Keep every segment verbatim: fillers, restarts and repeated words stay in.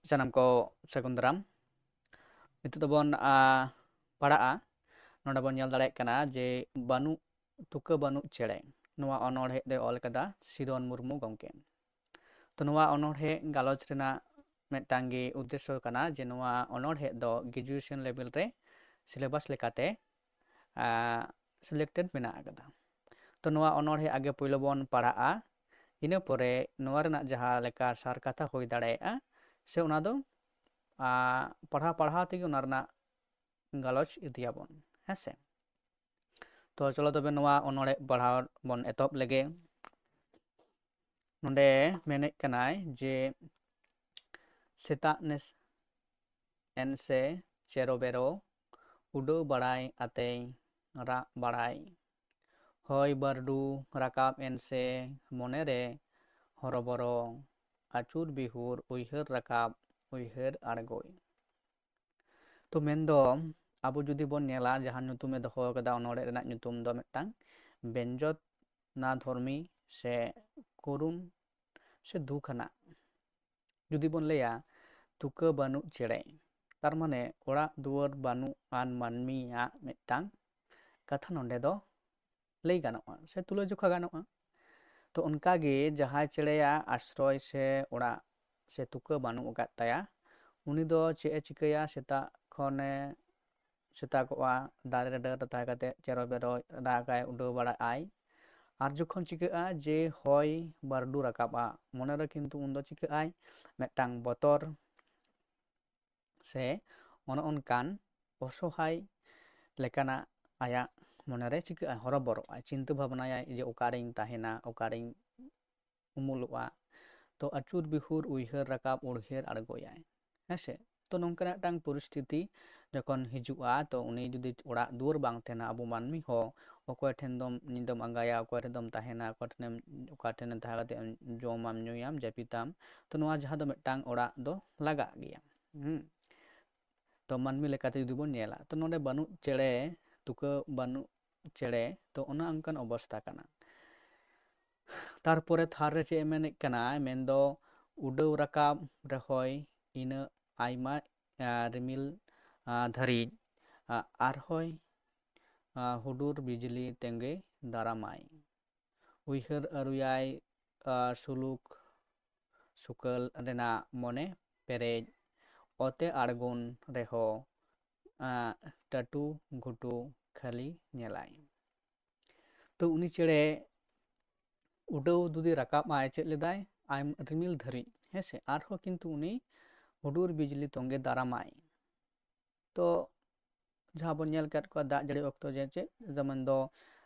ᱥᱟᱱᱟᱢ ᱠᱚ ᱥᱟᱹᱜᱩᱱ ᱫᱟᱨᱟᱢ᱾ ᱱᱤᱛᱚᱜ ᱫᱚᱵᱚᱱ ᱯᱟᱲᱦᱟᱜᱼᱟ᱾ ᱱᱚᱰᱮ ᱵᱚᱱ ᱧᱮᱞ ᱫᱟᱲᱮᱭᱟᱜ ᱠᱟᱱᱟ ᱡᱮ ᱵᱟᱹᱱᱩᱜ ᱛᱩᱠᱟᱹ ᱵᱟᱹᱱᱩᱜ ᱪᱮᱬᱮ᱾ ᱱᱚᱣᱟ ᱚᱱᱚᱬᱦᱮ ᱫᱚᱭ ᱚᱞ ᱠᱟᱫᱟ ᱥᱤᱨᱚᱱ ᱢᱩᱨᱢᱩ ᱜᱚᱢᱠᱮ᱾ ᱛᱚ ᱱᱚᱣᱟ ᱚᱱᱚᱬᱦᱮ ᱜᱟᱞᱚᱪ ᱨᱮᱱᱟᱜ ᱢᱤᱫᱴᱟᱝ ᱜᱮ ᱩᱫᱽᱫᱮᱥᱥᱚ ᱠᱟᱱᱟ ᱡᱮ ᱱᱚᱣᱟ ᱚᱱᱚᱬᱦᱮ ᱫᱚ ᱜᱨᱮᱡᱩᱭᱮᱥᱚᱱ ᱞᱮᱵᱮᱞ ᱨᱮ ᱥᱤᱞᱮᱵᱟᱥ ᱞᱮᱠᱟᱛᱮ ᱥᱤᱞᱮᱠᱴᱮᱰ ᱢᱮᱱᱟᱜ ᱟᱠᱟᱫᱟ᱾ ᱛᱚ ᱱᱚᱣᱟ ᱚᱱᱚᱬᱦᱮ ᱟᱜᱮ ᱯᱳᱭᱞᱳ ᱵᱚᱱ ᱯᱟᱲᱦᱟᱜᱼᱟ, ᱤᱱᱟᱹ ᱯᱚᱨᱮ ᱱᱚᱣᱟ ᱨᱮᱱᱟᱜ ᱡᱟᱦᱟᱸ ᱞᱮᱠᱟ ᱥᱟᱨ ᱠᱟᱛᱷᱟ ᱦᱩᱭ ᱫᱟᱲᱮᱭᱟᱜᱼᱟ ᱥᱮ ᱚᱱᱟ ᱫᱚ ᱯᱟᱲᱦᱟᱣ ᱯᱟᱲᱦᱟᱣ ᱛᱮᱜᱮ ᱚᱱᱟ ᱨᱮᱱᱟᱜ ᱜᱟᱞᱚᱪ ᱤᱫᱤᱭᱟᱵᱚᱱ, ᱦᱮᱸ ᱥᱮ᱾ ᱛᱚ ᱪᱚᱞᱚ ᱛᱚᱵᱮ ᱱᱚᱣᱟ ᱚᱱᱚᱬᱦᱮ ᱯᱟᱲᱦᱟᱣ ᱵᱚᱱ ᱮᱛᱚᱦᱚᱵ ᱞᱮᱜᱮ᱾ ᱱᱚᱰᱮ ᱢᱮᱱᱮᱫ ᱠᱟᱱᱟᱭ ᱡᱮ ᱥᱮᱛᱟᱜ ᱱᱮᱥ ᱮᱱ ᱥᱮ ᱪᱮᱨᱚ ᱵᱮᱨᱚ ᱩᱰᱟᱹᱣ ᱵᱟᱲᱟᱭ ᱟᱛᱮᱭ ᱨᱟᱜ ᱵᱟᱲᱟᱭ᱾ ᱦᱚᱭ ᱵᱟᱹᱨᱰᱩ ᱨᱟᱠᱟᱵ ᱮᱱ ᱥᱮ ᱢᱚᱱᱮᱨᱮ ᱦᱚᱨᱚᱵᱚᱨᱚ, ᱟᱹᱪᱩᱨ ᱵᱤᱦᱩᱨ ᱩᱭᱦᱟᱹᱨ ᱨᱟᱠᱟᱵ ᱩᱭᱦᱟᱹᱨ ᱟᱬᱜᱚᱭ᱾ ᱛᱚ ᱢᱮᱱᱫᱚ ᱟᱵᱚ ᱡᱩᱫᱤ ᱵᱚᱱ ᱧᱮᱞᱟ ᱡᱟᱦᱟᱸ ᱧᱩᱛᱩᱢᱮ ᱫᱚᱦᱚ ᱟᱠᱟᱫᱟ ᱚᱱᱚᱬᱦᱮ ᱨᱮᱱᱟᱜ ᱧᱩᱛᱩᱢ ᱫᱚ ᱢᱤᱫᱴᱟᱝ ᱵᱮᱧᱡᱚᱛᱱᱟ ᱫᱷᱚᱨᱢᱤ ᱥᱮ ᱠᱚᱨᱩᱱ ᱥᱮ ᱫᱩᱠ ᱟᱱᱟᱜ᱾ ᱡᱩᱫᱤ ᱵᱚᱱ ᱞᱟᱹᱭᱟ ᱛᱩᱠᱟᱹ ᱵᱟᱹᱱᱩᱜ ᱪᱮᱬᱮ, ᱛᱟᱨ ᱢᱟᱱᱮ ᱚᱲᱟᱜ ᱫᱩᱣᱟᱹᱨ ᱵᱟᱹᱱᱩᱜ ᱟᱱ ᱢᱟᱹᱱᱢᱤᱭᱟᱜ ᱢᱤᱫᱴᱟᱝ ᱠᱟᱛᱷᱟ ᱱᱚᱰᱮ ᱫᱚ ᱞᱟᱹᱭ ᱜᱟᱱᱚᱜᱼᱟ ᱥᱮ ᱛᱩᱞᱟᱹᱡᱚᱠᱷᱟ ᱜᱟᱱᱚᱜᱼᱟ᱾ ᱛᱚ ᱚᱱᱠᱟᱜᱮ ᱡᱟᱦᱟᱸᱭ ᱪᱮᱬᱮᱭᱟᱜ ᱟᱥᱨᱚᱭ ᱥᱮ ᱚᱲᱟᱜ ᱥᱮ ᱛᱩᱠᱟᱹ ᱵᱟᱹᱱᱩᱜ ᱟᱠᱟᱫ ᱛᱟᱭᱟ, ᱩᱱᱤ ᱫᱚ ᱪᱮᱫ ᱮ ᱪᱤᱠᱟᱹᱭᱟ? ᱥᱮᱛᱟᱜ ᱠᱷᱚᱱᱮ ᱥᱮᱛᱟᱜᱚᱜᱼᱟ, ᱫᱟᱨᱮ ᱨᱮ ᱰᱟᱹᱨ ᱨᱮ ᱛᱟᱦᱮᱸ ᱠᱟᱛᱮ ᱪᱮᱨᱚ ᱵᱮᱨᱚ ᱨᱟᱜᱟᱭ, ᱩᱰᱟᱹᱣ ᱵᱟᱲᱟᱜ ᱟᱭ᱾ ᱟᱨ ᱡᱚᱠᱷᱚᱱ ᱪᱤᱠᱟᱹᱜᱼᱟ ᱡᱮ ᱦᱚᱭ ᱵᱟᱹᱨᱰᱩ ᱨᱟᱠᱟᱵᱼᱟ, ᱢᱚᱱᱮᱨᱮ ᱠᱤᱱᱛᱩ ᱩᱱᱫᱚ ᱪᱤᱠᱟᱹᱜ ᱟᱭ, ᱢᱤᱫᱴᱟᱝ ᱵᱚᱛᱚᱨ ᱥᱮ ᱚᱱᱮ ᱚᱱᱠᱟᱱ ᱚᱥᱚᱦᱟᱭ ᱞᱮᱠᱟᱱᱟᱜ ᱟᱭᱟᱜ ᱢᱚᱱᱮᱨᱮ ᱪᱤᱠᱟᱹᱜᱼᱟ, ᱦᱚᱨᱚᱵᱚᱨᱚᱜᱼᱟᱭ, ᱪᱤᱱᱛᱟᱹ ᱵᱷᱟᱵᱽᱱᱟᱭᱟᱭ ᱡᱮ ᱚᱠᱟᱨᱤᱧ ᱛᱟᱦᱮᱱᱟ, ᱚᱠᱟᱨᱤᱧ ᱩᱢᱩᱞᱚᱜᱼᱟ᱾ ᱛᱚ ᱟᱹᱪᱩᱨ ᱵᱤᱦᱩᱨ ᱩᱭᱦᱟᱹᱨ ᱨᱟᱠᱟᱵ ᱩᱲᱦᱟᱹᱨ ᱟᱬᱜᱚᱭᱟᱭ, ᱦᱮᱸ ᱥᱮ᱾ ᱛᱚ ᱱᱚᱝᱠᱟᱱᱟᱜ ᱢᱤᱫᱴᱟᱝ ᱯᱚᱨᱤᱥᱛᱷᱤᱛᱤ ᱡᱚᱠᱷᱚᱱ ᱦᱤᱡᱩᱜᱼᱟ, ᱛᱚ ᱩᱱᱤ ᱡᱩᱫᱤ ᱚᱲᱟᱜ ᱫᱩᱣᱟᱹᱨ ᱵᱟᱝ ᱛᱟᱦᱮᱱᱟ, ᱟᱵᱚ ᱢᱟᱹᱱᱢᱤ ᱦᱚᱸ ᱚᱠᱚᱭ ᱴᱷᱮᱱ ᱫᱚᱢ ᱧᱤᱫᱟᱹᱢ ᱟᱸᱜᱟᱭᱟ, ᱚᱠᱚᱭ ᱴᱷᱮᱱ ᱫᱚᱢ ᱛᱟᱦᱮᱱᱟ, ᱚᱠᱚᱭ ᱴᱷᱮᱱᱮᱢ, ᱚᱠᱟ ᱴᱷᱮᱱ ᱛᱟᱦᱮᱸ ᱠᱟᱛᱮ ᱮᱢ ᱡᱚᱢᱟᱢ ᱧᱩᱭᱟᱢ ᱡᱟᱹᱯᱤᱫᱟᱢ᱾ ᱛᱚ ᱱᱚᱣᱟ ᱡᱟᱦᱟᱸ ᱫᱚ ᱢᱤᱫᱴᱟᱝ ᱚᱲᱟᱜ ᱫᱚ ᱞᱟᱜᱟᱜ ᱜᱮᱭᱟ᱾ ᱦᱩᱸ᱾ ᱛᱚ ᱢᱟᱹᱱᱢᱤ ᱞᱮᱠᱟᱛᱮ ᱡᱩᱫᱤ ᱵᱚᱱ ᱧᱮᱞᱟ, ᱛᱚ ᱱᱚᱰᱮ ᱵᱟᱹᱱᱩᱜ ᱪᱮᱬᱮ, ᱛᱩᱠᱟᱹ ᱵᱟᱹᱱᱩᱜ ᱪᱮᱬᱮ, ᱛᱚ ᱚᱱᱟ ᱚᱱᱠᱟᱱ ᱚᱵᱚᱥᱛᱷᱟ ᱠᱟᱱᱟ᱾ ᱛᱟᱨᱯᱚᱨᱮ ᱛᱷᱟᱨ ᱨᱮ ᱪᱮᱫ ᱮ ᱢᱮᱱᱮᱫ ᱠᱟᱱᱟ, ᱢᱮᱱᱫᱚ ᱩᱰᱟᱹᱣ ᱨᱟᱠᱟᱵ ᱨᱮᱦᱚᱸᱭ ᱤᱱᱟᱹᱜ ᱟᱭᱢᱟ ᱨᱤᱢᱤᱞ ᱫᱷᱟᱹᱨᱤᱡ ᱟᱨᱦᱚᱸᱭ ᱦᱩᱰᱩᱨ ᱵᱤᱡᱽᱞᱤ ᱛᱮᱸᱜᱮ ᱫᱟᱨᱟᱢᱟᱭ᱾ ᱩᱭᱦᱟᱹᱨ ᱟᱹᱨᱩᱭᱟᱭ ᱥᱩᱞᱩᱠ ᱥᱩᱠᱟᱹᱞ ᱨᱮᱱᱟᱜ ᱢᱚᱱᱮ ᱯᱮᱨᱮᱡ ᱚᱛᱮ ᱟᱬᱜᱚᱱ ᱨᱮᱦᱚᱸ ᱴᱟᱹᱴᱩ ᱜᱷᱩᱴᱩ ᱠᱷᱟᱹᱞᱤ ᱧᱮᱞᱟᱭ᱾ ᱛᱚ ᱩᱱᱤ ᱪᱮᱬᱮ ᱩᱰᱟᱹᱣ ᱡᱩᱫᱤ ᱨᱟᱠᱟᱵ ᱟᱭ, ᱪᱮᱫ ᱞᱮᱫᱟᱭ, ᱟᱭᱢᱟ ᱨᱤᱢᱤᱞ ᱫᱷᱟᱹᱨᱤᱡ, ᱦᱮᱸ ᱥᱮ, ᱟᱨᱦᱚᱸ ᱠᱤᱱᱛᱩ ᱩᱱᱤ ᱦᱩᱰᱩᱨ ᱵᱤᱡᱽᱞᱤ ᱛᱚᱸᱜᱮ ᱫᱟᱨᱟᱢᱟᱭ᱾ ᱛᱚ ᱡᱟᱦᱟᱸ ᱵᱚᱱ ᱧᱮᱞ ᱟᱠᱟᱫ ᱠᱚᱣᱟ ᱫᱟᱜ ᱡᱟᱹᱲᱤ ᱚᱠᱛᱚ ᱡᱮ ᱪᱮᱫ, ᱡᱮᱢᱚᱱ ᱫᱚ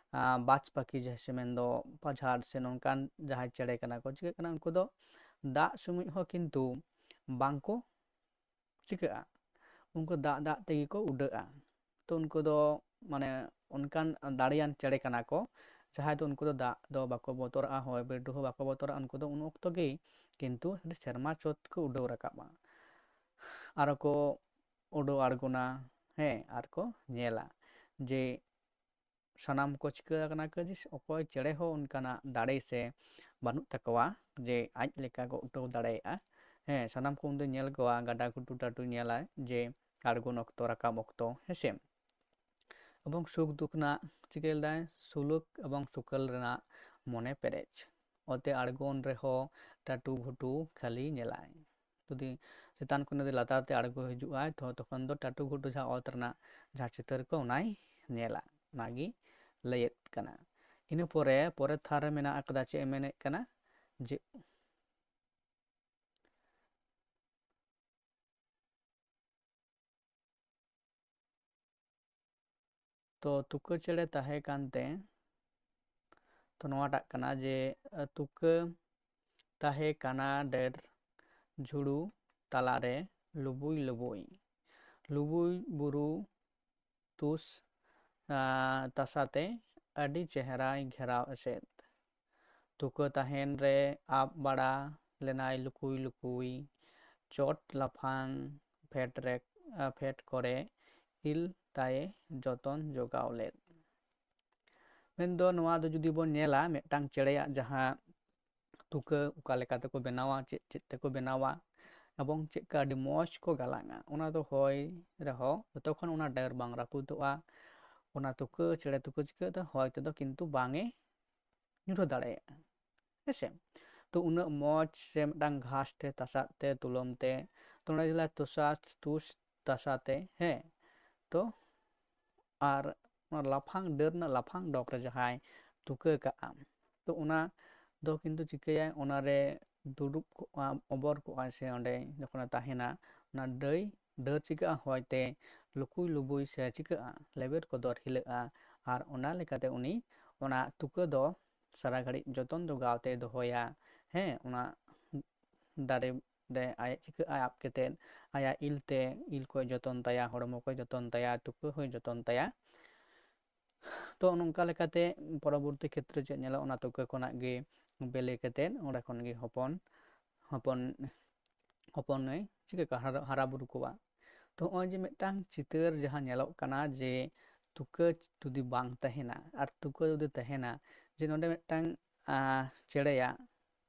ᱵᱟᱡᱽ ᱯᱟᱠᱷᱤ, ᱡᱟᱦᱟᱸ ᱥᱮ ᱢᱮᱱᱫᱚ ᱯᱟᱡᱷᱟᱲ ᱥᱮ ᱱᱚᱝᱠᱟᱱ ᱡᱟᱦᱟᱸᱭ ᱪᱮᱬᱮ ᱠᱟᱱᱟ ᱠᱚ, ᱪᱤᱠᱟᱹᱜ ᱠᱟᱱᱟ, ᱩᱱᱠᱩ ᱫᱚ ᱫᱟᱜ ᱥᱚᱢᱚᱭ ᱦᱚᱸ ᱠᱤᱱᱛᱩ ᱵᱟᱝ ᱠᱚ ᱪᱤᱠᱟᱹᱜᱼᱟ, ᱩᱱᱠᱩ ᱫᱟᱜ ᱫᱟᱜ ᱛᱮᱜᱮ ᱠᱚ ᱩᱰᱟᱹᱜᱼᱟ᱾ ᱛᱚ ᱩᱱᱠᱩ ᱫᱚ ᱢᱟᱱᱮ ᱚᱱᱠᱟᱱ ᱫᱟᱲᱮᱭᱟᱱ ᱪᱮᱬᱮ ᱠᱟᱱᱟ ᱠᱚ, ᱡᱟᱦᱟᱸᱭ ᱫᱚ ᱩᱱᱠᱩ ᱫᱚ ᱫᱟᱜ ᱫᱚ ᱵᱟᱠᱚ ᱵᱚᱛᱚᱨᱟᱜᱼᱟ, ᱦᱚᱭ ᱵᱟᱹᱨᱰᱩ ᱦᱚᱸ ᱵᱟᱠᱚ ᱵᱚᱛᱚᱨᱟᱜᱼᱟ᱾ ᱩᱱᱠᱩ ᱫᱚ ᱩᱱ ᱚᱠᱛᱚ ᱜᱮ ᱠᱤᱱᱛᱩ ᱥᱮᱨᱢᱟ ᱪᱚᱴ ᱠᱚ ᱩᱰᱟᱹᱣ ᱨᱟᱠᱟᱵᱼᱟ, ᱟᱨᱚ ᱠᱚ ᱩᱰᱟᱹᱣ ᱟᱬᱜᱚᱱᱟ, ᱦᱮᱸ, ᱟᱨ ᱠᱚ ᱧᱮᱞᱟ ᱡᱮ ᱥᱟᱱᱟᱢ ᱠᱚ ᱪᱤᱠᱟᱹ ᱟᱠᱟᱱᱟ ᱠᱚ ᱡᱮ ᱚᱠᱚᱭ ᱪᱮᱬᱮ ᱦᱚᱸ ᱚᱱᱠᱟᱱᱟᱜ ᱫᱟᱲᱮ ᱥᱮ ᱵᱟᱹᱱᱩᱜ ᱛᱟᱠᱚᱣᱟ ᱡᱮ ᱟᱡ ᱞᱮᱠᱟ ᱠᱚ ᱩᱰᱟᱹᱣ ᱫᱟᱲᱮᱭᱟᱜᱼᱟ᱾ ᱦᱮᱸ, ᱥᱟᱱᱟᱢ ᱠᱚ ᱩᱱᱫᱚ ᱧᱮᱞ ᱠᱚᱣᱟ, ᱜᱟᱰᱟ ᱜᱷᱩᱴᱩ ᱴᱟᱹᱴᱩ ᱧᱮᱞᱟᱭ ᱡᱮ ᱟᱬᱜᱚᱱ ᱚᱠᱛᱚ, ᱨᱟᱠᱟᱵ ᱚᱠᱛᱚ, ᱦᱮᱸᱥᱮ᱾ ᱮᱵᱚᱝ ᱥᱩᱠ ᱫᱩᱠ ᱨᱮᱱᱟᱜ ᱪᱤᱠᱟᱹ ᱞᱮᱫᱟᱭ, ᱥᱩᱞᱩᱠ ᱮᱵᱚᱝ ᱥᱩᱠᱟᱹᱞ ᱨᱮᱱᱟᱜ ᱢᱚᱱᱮ ᱯᱮᱨᱮᱡ᱾ ᱚᱛᱮ ᱟᱬᱜᱚᱱ ᱨᱮᱦᱚᱸ ᱴᱟᱹᱴᱩ ᱜᱷᱩᱴᱩ ᱠᱷᱟᱹᱞᱤ ᱧᱮᱞᱟᱭ᱾ ᱡᱩᱫᱤ ᱪᱮᱛᱟᱱ ᱠᱷᱚᱱ ᱡᱩᱫᱤ ᱞᱟᱛᱟᱨ ᱛᱮ ᱟᱬᱜᱚ ᱦᱤᱡᱩᱜᱼᱟᱭ, ᱛᱚ ᱛᱚᱠᱷᱚᱱ ᱫᱚ ᱴᱟᱹᱴᱩ ᱜᱷᱩᱴᱩ ᱡᱟᱦᱟᱸ ᱚᱛ ᱨᱮᱱᱟᱜ ᱡᱟᱦᱟᱸ ᱪᱤᱛᱟᱹᱨ ᱠᱚ, ᱚᱱᱟᱭ ᱧᱮᱞᱟ, ᱚᱱᱟᱜᱮ ᱞᱟᱹᱭᱮᱫ ᱠᱟᱱᱟ᱾ ᱤᱱᱟᱹ ᱯᱚᱨᱮ, ᱯᱚᱨᱮᱨ ᱛᱷᱟᱨ ᱨᱮ ᱢᱮᱱᱟᱜ ᱟᱠᱟᱫᱟ, ᱪᱮᱫ ᱮ ᱢᱮᱱᱮᱫ ᱠᱟᱱᱟ ᱡᱮ ᱛᱚ ᱛᱩᱠᱟᱹ ᱪᱮᱬᱮ ᱛᱟᱦᱮᱸ ᱠᱟᱱᱛᱮ, ᱛᱚ ᱱᱚᱣᱟᱴᱟᱜ ᱠᱟᱱᱟ ᱡᱮ, ᱛᱩᱠᱟᱹ ᱛᱟᱦᱮᱸ ᱠᱟᱱᱟ ᱰᱟᱹᱨ ᱡᱷᱩᱲᱩ ᱛᱟᱞᱟᱨᱮ ᱞᱩᱵᱩᱭ ᱞᱩᱵᱩᱭ᱾ ᱞᱩᱵᱩᱭ ᱵᱩᱨᱩ ᱛᱩᱥ, ᱟᱸ, ᱛᱟᱥᱟᱛᱮ ᱟᱹᱰᱤ ᱪᱮᱦᱨᱟᱭ ᱜᱷᱮᱨᱟᱣ ᱮᱥᱮᱫ᱾ ᱛᱩᱠᱟᱹ ᱛᱟᱦᱮᱱ ᱨᱮ ᱟᱵ ᱵᱟᱲᱟ ᱞᱮᱱᱟᱭ ᱞᱩᱠᱩᱭ ᱞᱩᱠᱩᱭ᱾ ᱪᱚᱴ ᱞᱟᱯᱷᱟᱝ ᱯᱷᱮᱰ ᱨᱮ, ᱯᱷᱮᱰ ᱠᱚᱨᱮ ᱤᱞ ᱛᱟᱭᱮ ᱡᱚᱛᱚᱱ ᱡᱚᱜᱟᱣ ᱞᱮᱫ᱾ ᱢᱮᱱᱫᱚ ᱱᱚᱣᱟ ᱫᱚ ᱡᱩᱫᱤ ᱵᱚᱱ ᱧᱮᱞᱟ, ᱢᱤᱫᱴᱟᱝ ᱪᱮᱬᱮᱭᱟᱜ ᱡᱟᱦᱟᱸ ᱛᱩᱠᱟᱹ ᱚᱠᱟ ᱞᱮᱠᱟ ᱛᱮᱠᱚ ᱵᱮᱱᱟᱣᱟ, ᱪᱮᱫ ᱪᱮᱫ ᱛᱮᱠᱚ ᱵᱮᱱᱟᱣᱟ, ᱮᱵᱚᱝ ᱪᱮᱫᱠᱟ ᱟᱹᱰᱤ ᱢᱚᱡᱽ ᱠᱚ ᱜᱟᱞᱟᱝᱟ, ᱚᱱᱟ ᱫᱚ ᱦᱚᱭ ᱨᱮᱦᱚᱸ ᱡᱚᱛᱚᱠᱷᱚᱱ ᱚᱱᱟ ᱰᱟᱹᱨ ᱵᱟᱝ ᱨᱟᱹᱯᱩᱫᱚᱜᱼᱟ, ᱚᱱᱟ ᱛᱩᱠᱟᱹ ᱪᱮᱬᱮ ᱛᱩᱠᱟᱹ ᱪᱤᱠᱟᱹᱜ ᱫᱚ ᱦᱚᱭ ᱛᱮᱫᱚ ᱠᱤᱱᱛᱩ ᱵᱟᱝ ᱮ ᱧᱩᱨᱦᱟᱹ ᱫᱟᱲᱮᱭᱟᱜᱼᱟ᱾ ᱦᱮᱸᱥᱮ? ᱛᱚ ᱩᱱᱟᱹᱜ ᱢᱚᱡᱽ ᱥᱮ ᱢᱤᱫᱴᱟᱝ ᱜᱷᱟᱥ ᱛᱮ ᱛᱟᱥᱟᱫ ᱛᱮ ᱛᱩᱞᱟᱹᱢ ᱛᱮ, ᱛᱚ ᱚᱱᱟ ᱡᱮᱞᱟ ᱛᱩᱥᱟ ᱛᱩᱥ ᱛᱟᱥᱟ ᱛᱮ, ᱦᱮᱸ, ᱛᱚ ᱟᱨ ᱚᱱᱟ ᱞᱟᱯᱷᱟᱝ ᱰᱟᱹᱨ ᱨᱮᱱᱟᱜ ᱞᱟᱯᱷᱟᱝ ᱰᱚᱜᱽ ᱨᱮ ᱡᱟᱦᱟᱸᱭ ᱛᱩᱠᱟᱹ ᱠᱟᱜᱼᱟ, ᱛᱚ ᱚᱱᱟ ᱫᱚ ᱠᱤᱱᱛᱩ ᱪᱤᱠᱟᱹᱭᱟᱭ, ᱚᱱᱟᱨᱮ ᱫᱩᱲᱩᱵ ᱠᱚᱜᱼᱟ, ᱚᱵᱚᱨ ᱠᱚᱜᱼᱟᱭ ᱥᱮ ᱚᱸᱰᱮ ᱡᱚᱠᱷᱚᱱᱮ ᱛᱟᱦᱮᱱᱟ, ᱚᱱᱟ ᱰᱟᱹᱭ ᱰᱟᱹᱨ ᱪᱤᱠᱟᱹᱜᱼᱟ, ᱦᱚᱭᱛᱮ ᱞᱩᱠᱩᱭ ᱞᱩᱵᱩᱭ ᱥᱮ ᱪᱤᱠᱟᱹᱜᱼᱟ, ᱞᱮᱵᱮᱫ ᱠᱚᱫᱚᱨ ᱦᱤᱞᱟᱹᱜᱼᱟ᱾ ᱟᱨ ᱚᱱᱟ ᱞᱮᱠᱟᱛᱮ ᱩᱱᱤ ᱚᱱᱟ ᱛᱩᱠᱟᱹ ᱫᱚ ᱥᱟᱨᱟ ᱜᱷᱟᱹᱲᱤᱡ ᱡᱚᱛᱚᱱ ᱡᱚᱜᱟᱣ ᱛᱮ ᱫᱚᱦᱚᱭᱟ᱾ ᱦᱮᱸ, ᱚᱱᱟ ᱫᱟᱨᱮ ᱨᱮ ᱟᱡ ᱪᱤᱠᱟᱹᱜᱼᱟ, ᱟᱵ ᱠᱟᱛᱮᱫ ᱟᱭᱟᱜ ᱤᱞ ᱛᱮ ᱤᱞ ᱠᱚᱭ ᱡᱚᱛᱚᱱ ᱛᱟᱭᱟ, ᱦᱚᱲᱢᱚ ᱠᱚᱭ ᱡᱚᱛᱚᱱ ᱛᱟᱭᱟ, ᱛᱩᱠᱟᱹ ᱦᱚᱸᱭ ᱡᱚᱛᱚᱱ ᱛᱟᱭᱟ᱾ ᱛᱚ ᱱᱚᱝᱠᱟ ᱞᱮᱠᱟᱛᱮ ᱯᱚᱨᱚᱵᱚᱨᱛᱤ ᱠᱷᱮᱛᱨᱮ ᱪᱮᱫ ᱧᱮᱞᱚᱜᱼᱟ, ᱚᱱᱟ ᱛᱩᱠᱟᱹ ᱠᱷᱚᱱᱟᱜ ᱜᱮ ᱵᱮᱞᱮ ᱠᱟᱛᱮᱫ ᱚᱸᱰᱮ ᱠᱷᱚᱱ ᱜᱮ ᱦᱚᱯᱚᱱ ᱦᱚᱯᱚᱱ ᱦᱚᱯᱚᱱ ᱮ ᱪᱤᱠᱟᱹ ᱠᱚᱣᱟ, ᱦᱟᱨᱟ ᱦᱟᱨᱟ ᱵᱩᱨᱩ ᱠᱚᱣᱟ᱾ ᱛᱚ ᱱᱚᱜᱼᱚᱭ ᱡᱮ ᱢᱤᱫᱴᱟᱝ ᱪᱤᱛᱟᱹᱨ ᱡᱟᱦᱟᱸ ᱧᱮᱞᱚᱜ ᱠᱟᱱᱟ ᱡᱮ ᱛᱩᱠᱟᱹ ᱡᱩᱫᱤ ᱵᱟᱝ ᱛᱟᱦᱮᱱᱟ ᱟᱨ ᱛᱩᱠᱟᱹ ᱡᱩᱫᱤ ᱛᱟᱦᱮᱱᱟ, ᱡᱮ ᱱᱚᱰᱮ ᱢᱤᱫᱴᱟᱝ ᱟᱸ, ᱪᱮᱬᱮᱭᱟᱜ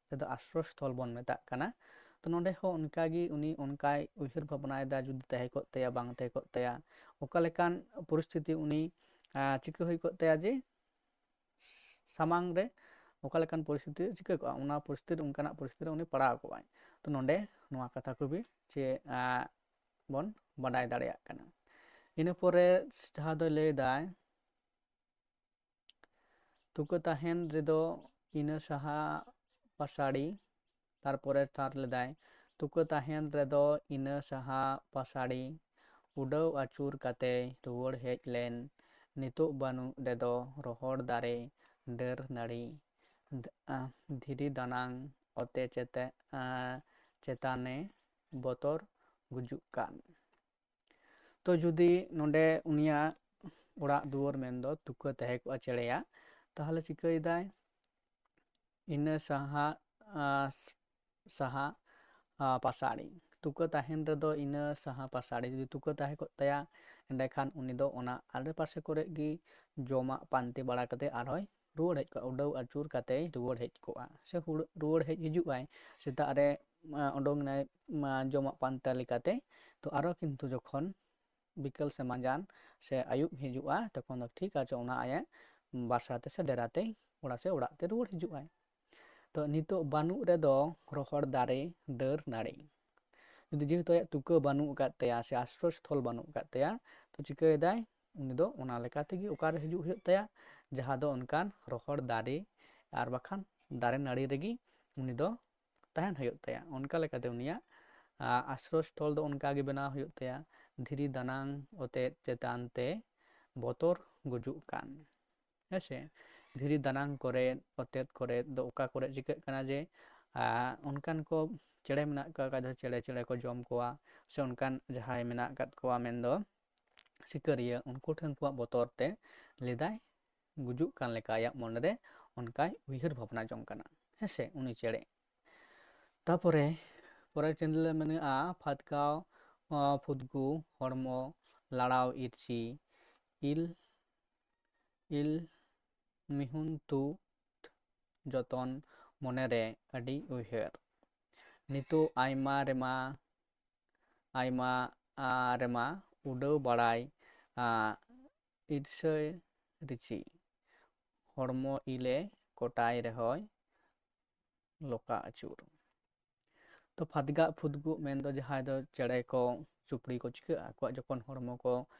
ᱡᱟᱦᱟᱸ ᱫᱚ ᱟᱥᱨᱚᱭ ᱥᱛᱷᱚᱞ ᱵᱚᱱ ᱢᱮᱛᱟᱜ ᱠᱟᱱᱟ, ᱛᱚ ᱱᱚᱰᱮ ᱦᱚᱸ ᱚᱱᱠᱟᱜᱮ ᱩᱱᱤ ᱚᱱᱠᱟᱭ ᱩᱭᱦᱟᱹᱨ ᱵᱷᱟᱵᱽᱱᱟᱭᱮᱫᱟ, ᱡᱩᱫᱤ ᱛᱟᱦᱮᱸ ᱠᱚᱜ ᱛᱟᱭᱟ, ᱵᱟᱝ ᱛᱟᱦᱮᱸ ᱠᱚᱜ ᱛᱟᱭᱟ, ᱚᱠᱟ ᱞᱮᱠᱟᱱ ᱯᱚᱨᱤᱥᱛᱷᱤᱛᱤ ᱩᱱᱤ ᱟᱸ, ᱪᱤᱠᱟᱹ ᱦᱩᱭ ᱠᱚᱜ ᱛᱟᱭᱟ ᱡᱮ ᱥᱟᱢᱟᱝ ᱨᱮ ᱚᱠᱟ ᱞᱮᱠᱟᱱ ᱯᱚᱨᱤᱥᱛᱷᱤᱛᱤ ᱪᱤᱠᱟᱹ ᱠᱚᱜᱼᱟ, ᱚᱱᱟ ᱯᱚᱨᱤᱥᱛᱷᱤᱛᱤ ᱚᱱᱠᱟᱱᱟᱜ ᱯᱚᱨᱤᱥᱛᱷᱤᱛᱤ ᱨᱮ ᱩᱱᱤ ᱯᱟᱲᱟᱣ ᱠᱚᱜᱼᱟᱭ᱾ ᱛᱚ ᱱᱚᱰᱮ ᱱᱚᱣᱟ ᱠᱟᱛᱷᱟ ᱠᱚᱜᱮ ᱪᱮ ᱟᱸ, ᱵᱚᱱ ᱵᱟᱰᱟᱭ ᱫᱟᱲᱮᱭᱟᱜ ᱠᱟᱱᱟ᱾ ᱤᱱᱟᱹ ᱯᱚᱨᱮ ᱡᱟᱦᱟᱸ ᱫᱚᱭ ᱞᱟᱹᱭᱫᱟᱭ, ᱛᱩᱠᱟᱹ ᱛᱟᱦᱮᱱ ᱨᱮᱫᱚ ᱤᱱᱟᱹ ᱥᱟᱦᱟ ᱯᱟᱥᱟᱲᱤ, ᱛᱟᱨᱯᱚᱨᱮ ᱛᱷᱟᱨ ᱞᱮᱫᱟᱭ, ᱛᱩᱠᱟᱹ ᱛᱟᱦᱮᱱ ᱨᱮᱫᱚ ᱤᱱᱟᱹ ᱥᱟᱦᱟ ᱯᱟᱥᱟᱲᱤ, ᱩᱰᱟᱹᱣ ᱟᱹᱪᱩᱨ ᱠᱟᱛᱮᱭ ᱨᱩᱣᱟᱹᱲ ᱦᱮᱡ ᱞᱮᱱ, ᱱᱤᱛᱚᱜ ᱵᱟᱹᱱᱩᱜ ᱨᱮᱫᱚ ᱨᱚᱦᱚᱲ ᱫᱟᱨᱮ, ᱰᱟᱹᱨ ᱱᱟᱹᱲᱤ, ᱫᱷ-, ᱟ, ᱫᱷᱤᱨᱤ ᱫᱟᱱᱟᱝ ᱚᱛᱮ ᱪᱮᱛᱟ-, ᱟ, ᱪᱮᱛᱟᱱᱮ ᱵᱚᱛᱚᱨ ᱜᱩᱡᱩᱜ ᱠᱟᱱ᱾ ᱛᱚ ᱡᱩᱫᱤ ᱱᱚᱰᱮ ᱩᱱᱤᱭᱟᱜ ᱚᱲᱟᱜ ᱫᱩᱣᱟᱹᱨ ᱢᱮᱱᱫᱚ ᱛᱩᱠᱟᱹ ᱛᱟᱦᱮᱸ ᱠᱚᱜᱼᱟ ᱪᱮᱬᱮᱭᱟᱜ, ᱛᱟᱦᱚᱞᱮ ᱪᱤᱠᱟᱹᱭᱮᱫᱟᱭ? ᱤᱱᱟᱹ ᱥᱟᱦᱟ, ᱟᱸ, ᱥᱟᱦᱟ, ᱟᱸ, ᱯᱟᱥᱟᱲᱤ᱾ ᱛᱩᱠᱟᱹ ᱛᱟᱦᱮᱱ ᱨᱮᱫᱚ ᱤᱱᱟᱹ ᱥᱟᱦᱟ ᱯᱟᱥᱟᱲᱤ᱾ ᱡᱩᱫᱤ ᱛᱩᱠᱟᱹ ᱛᱟᱦᱮᱸ ᱠᱚᱜ ᱛᱟᱭᱟ, ᱮᱸᱰᱮᱠᱷᱟᱱ ᱩᱱᱤ ᱫᱚ ᱚᱱᱟ ᱟᱰᱮᱯᱟᱥᱮ ᱠᱚᱨᱮ ᱜᱮ ᱡᱚᱢᱟᱜ ᱯᱟᱱᱛᱮ ᱵᱟᱲᱟ ᱠᱟᱛᱮ ᱟᱨᱦᱚᱸᱭ ᱨᱩᱣᱟᱹᱲ ᱦᱮᱡ ᱠᱚᱜᱼᱟ, ᱩᱰᱟᱹᱣ ᱟᱹᱪᱩᱨ ᱠᱟᱛᱮᱭ ᱨᱩᱣᱟᱹᱲ ᱦᱮᱡ ᱠᱚᱜᱼᱟ᱾ ᱥᱮ ᱦᱩᱲ-, ᱨᱩᱣᱟᱹᱲ ᱦᱮᱡ ᱦᱤᱡᱩᱜ ᱟᱭ, ᱥᱮᱛᱟᱜ ᱨᱮ ᱩᱰᱩᱝ ᱮᱱᱟᱭ ᱡᱚᱢᱟᱜ ᱯᱟᱱᱛᱮ ᱞᱮᱠᱟᱛᱮ᱾ ᱛᱚ ᱟᱨᱚ ᱠᱤᱱᱛᱩ ᱡᱚᱠᱷᱚᱱ ᱵᱤᱠᱮᱞ ᱥᱮ ᱢᱟᱸᱡᱟᱱ ᱥᱮ ᱟᱹᱭᱩᱵ ᱦᱤᱡᱩᱜᱼᱟ, ᱛᱚᱠᱷᱚᱱ ᱫᱚ ᱴᱷᱤᱠ ᱟᱪᱷᱮ ᱚᱱᱟ ᱟᱭᱟᱜ ᱵᱟᱥᱟ ᱛᱮ ᱥᱮ ᱰᱮᱨᱟ ᱛᱮ ᱚᱲᱟᱜ ᱥᱮ ᱚᱲᱟᱜ ᱛᱮ ᱨᱩᱣᱟᱹᱲ ᱦᱤᱡᱩᱜᱼᱟᱭ᱾ ᱛᱚ ᱱᱤᱛᱚᱜ ᱵᱟᱹᱱᱩᱜ ᱨᱮᱫᱚ ᱨᱚᱦᱚᱲ ᱫᱟᱨᱮ ᱰᱟᱹᱨ ᱱᱟᱹᱲᱤ, ᱡᱩᱫᱤ ᱡᱮᱦᱮᱛᱩ ᱟᱭᱟᱜ ᱛᱩᱠᱟᱹ ᱵᱟᱹᱱᱩᱜ ᱟᱠᱟᱫ ᱛᱟᱭᱟ ᱥᱮ ᱟᱥᱨᱚᱭ ᱥᱛᱷᱚᱞ ᱵᱟᱹᱱᱩᱜ ᱟᱠᱟᱫ ᱛᱟᱭᱟ, ᱛᱚ ᱪᱤᱠᱟᱹᱭᱮᱫᱟᱭ? ᱩᱱᱤ ᱫᱚ ᱚᱱᱟ ᱞᱮᱠᱟ ᱛᱮᱜᱮ ᱚᱠᱟᱨᱮ ᱦᱤᱡᱩᱜ ᱦᱩᱭᱩᱜ ᱛᱟᱭᱟ, ᱡᱟᱦᱟᱸ ᱫᱚ ᱚᱱᱠᱟᱱ ᱨᱚᱦᱚᱲ ᱫᱟᱨᱮ ᱟᱨ ᱵᱟᱠᱷᱟᱱ ᱫᱟᱨᱮ ᱱᱟᱹᱲᱤ ᱨᱮᱜᱮ ᱩᱱᱤ ᱫᱚ ᱛᱟᱦᱮᱱ ᱦᱩᱭᱩᱜ ᱛᱟᱭᱟ᱾ ᱚᱱᱠᱟ ᱞᱮᱠᱟᱛᱮ ᱩᱱᱤᱭᱟᱜ ᱟᱥᱨᱚᱭ ᱥᱛᱷᱚᱞ ᱫᱚ ᱚᱱᱠᱟ ᱜᱮ ᱵᱮᱱᱟᱣ ᱦᱩᱭᱩᱜ ᱛᱟᱭᱟ, ᱫᱷᱤᱨᱤ ᱫᱟᱱᱟᱝ ᱚᱛᱮᱫ ᱪᱮᱛᱟᱱ ᱛᱮ ᱵᱚᱛᱚᱨ ᱜᱩᱡᱩᱜ ᱠᱟᱱ᱾ ᱦᱮᱸ ᱥᱮ? ᱫᱷᱤᱨᱤ ᱫᱟᱱᱟᱝ ᱠᱚᱨᱮ, ᱚᱛᱮᱫ ᱠᱚᱨᱮ ᱫᱚ ᱚᱠᱟ ᱠᱚᱨᱮ ᱪᱤᱠᱟᱹᱜ ᱠᱟᱱᱟ ᱡᱮ ᱚᱱᱠᱟᱱ ᱠᱚ ᱪᱮᱬᱮ ᱢᱮᱱᱟᱜ ᱠᱚᱣᱟ, ᱚᱠᱟ ᱫᱚ ᱪᱮᱬᱮ ᱪᱮᱬᱮ ᱠᱚ ᱡᱚᱢ ᱠᱚᱣᱟ, ᱥᱮ ᱚᱱᱠᱟᱱ ᱡᱟᱦᱟᱸᱭ ᱢᱮᱱᱟᱜ ᱟᱠᱟᱫ ᱠᱚᱣᱟ ᱢᱮᱱᱫᱚ ᱥᱤᱠᱟᱹᱨᱤᱭᱟᱹ, ᱩᱱᱠᱩ ᱴᱷᱮᱱ ᱠᱚᱣᱟᱜ ᱵᱚᱛᱚᱨ ᱛᱮ ᱞᱟᱹᱭᱫᱟᱭ ᱜᱩᱡᱩᱜ ᱠᱟᱱ ᱞᱮᱠᱟ ᱟᱭᱟᱜ ᱢᱚᱱᱮᱨᱮ ᱚᱱᱠᱟᱭ ᱩᱭᱦᱟᱹᱨ ᱵᱷᱟᱵᱽᱱᱟ ᱡᱚᱝ ᱠᱟᱱᱟ᱾ ᱦᱮᱸ ᱥᱮ? ᱩᱱᱤ ᱪᱮᱬᱮ᱾ ᱛᱟᱯᱚᱨᱮ ᱯᱚᱨᱮᱨ ᱪᱮᱬᱮ ᱞᱮ ᱢᱮᱱᱟᱜᱼᱟ ᱯᱷᱟᱫᱽᱠᱟᱣ, ᱯᱷᱩᱫᱽᱜᱩ, ᱦᱚᱲᱢᱚ ᱞᱟᱲᱟᱣ ᱤᱨᱪᱤ, ᱤᱞ ᱤᱞ ᱢᱤᱦᱩᱱ ᱛᱩᱫ ᱡᱚᱛᱚᱱ ᱢᱚᱱᱮᱨᱮ ᱟᱹᱰᱤ ᱩᱭᱦᱟᱹᱨ᱾ ᱱᱤᱛᱚᱜ ᱟᱭᱢᱟ ᱨᱮᱢᱟ, ᱟᱭᱢᱟ ᱨᱮᱢᱟ ᱩᱰᱟᱹᱣ ᱵᱟᱲᱟᱭ ᱤᱨᱥᱟᱹᱭ ᱨᱤᱪᱤ᱾ ᱦᱚᱲᱢᱚ ᱤᱞᱮ ᱠᱚᱴᱟᱭ ᱨᱮᱦᱚᱸᱭ ᱞᱚᱠᱟ ᱟᱹᱪᱩᱨ᱾ ᱛᱚ ᱯᱷᱟᱫᱽᱜᱟᱜ ᱯᱷᱩᱫᱽᱜᱩᱜ ᱢᱮᱱᱫᱚ ᱡᱟᱦᱟᱸᱭ ᱫᱚ ᱪᱮᱬᱮ ᱠᱚ ᱪᱩᱯᱲᱤ ᱠᱚ ᱪᱤᱠᱟᱹᱜᱼᱟ, ᱟᱠᱚᱣᱟᱜ ᱡᱚᱠᱷᱚᱱ ᱦᱚᱲᱢᱚ ᱠᱚ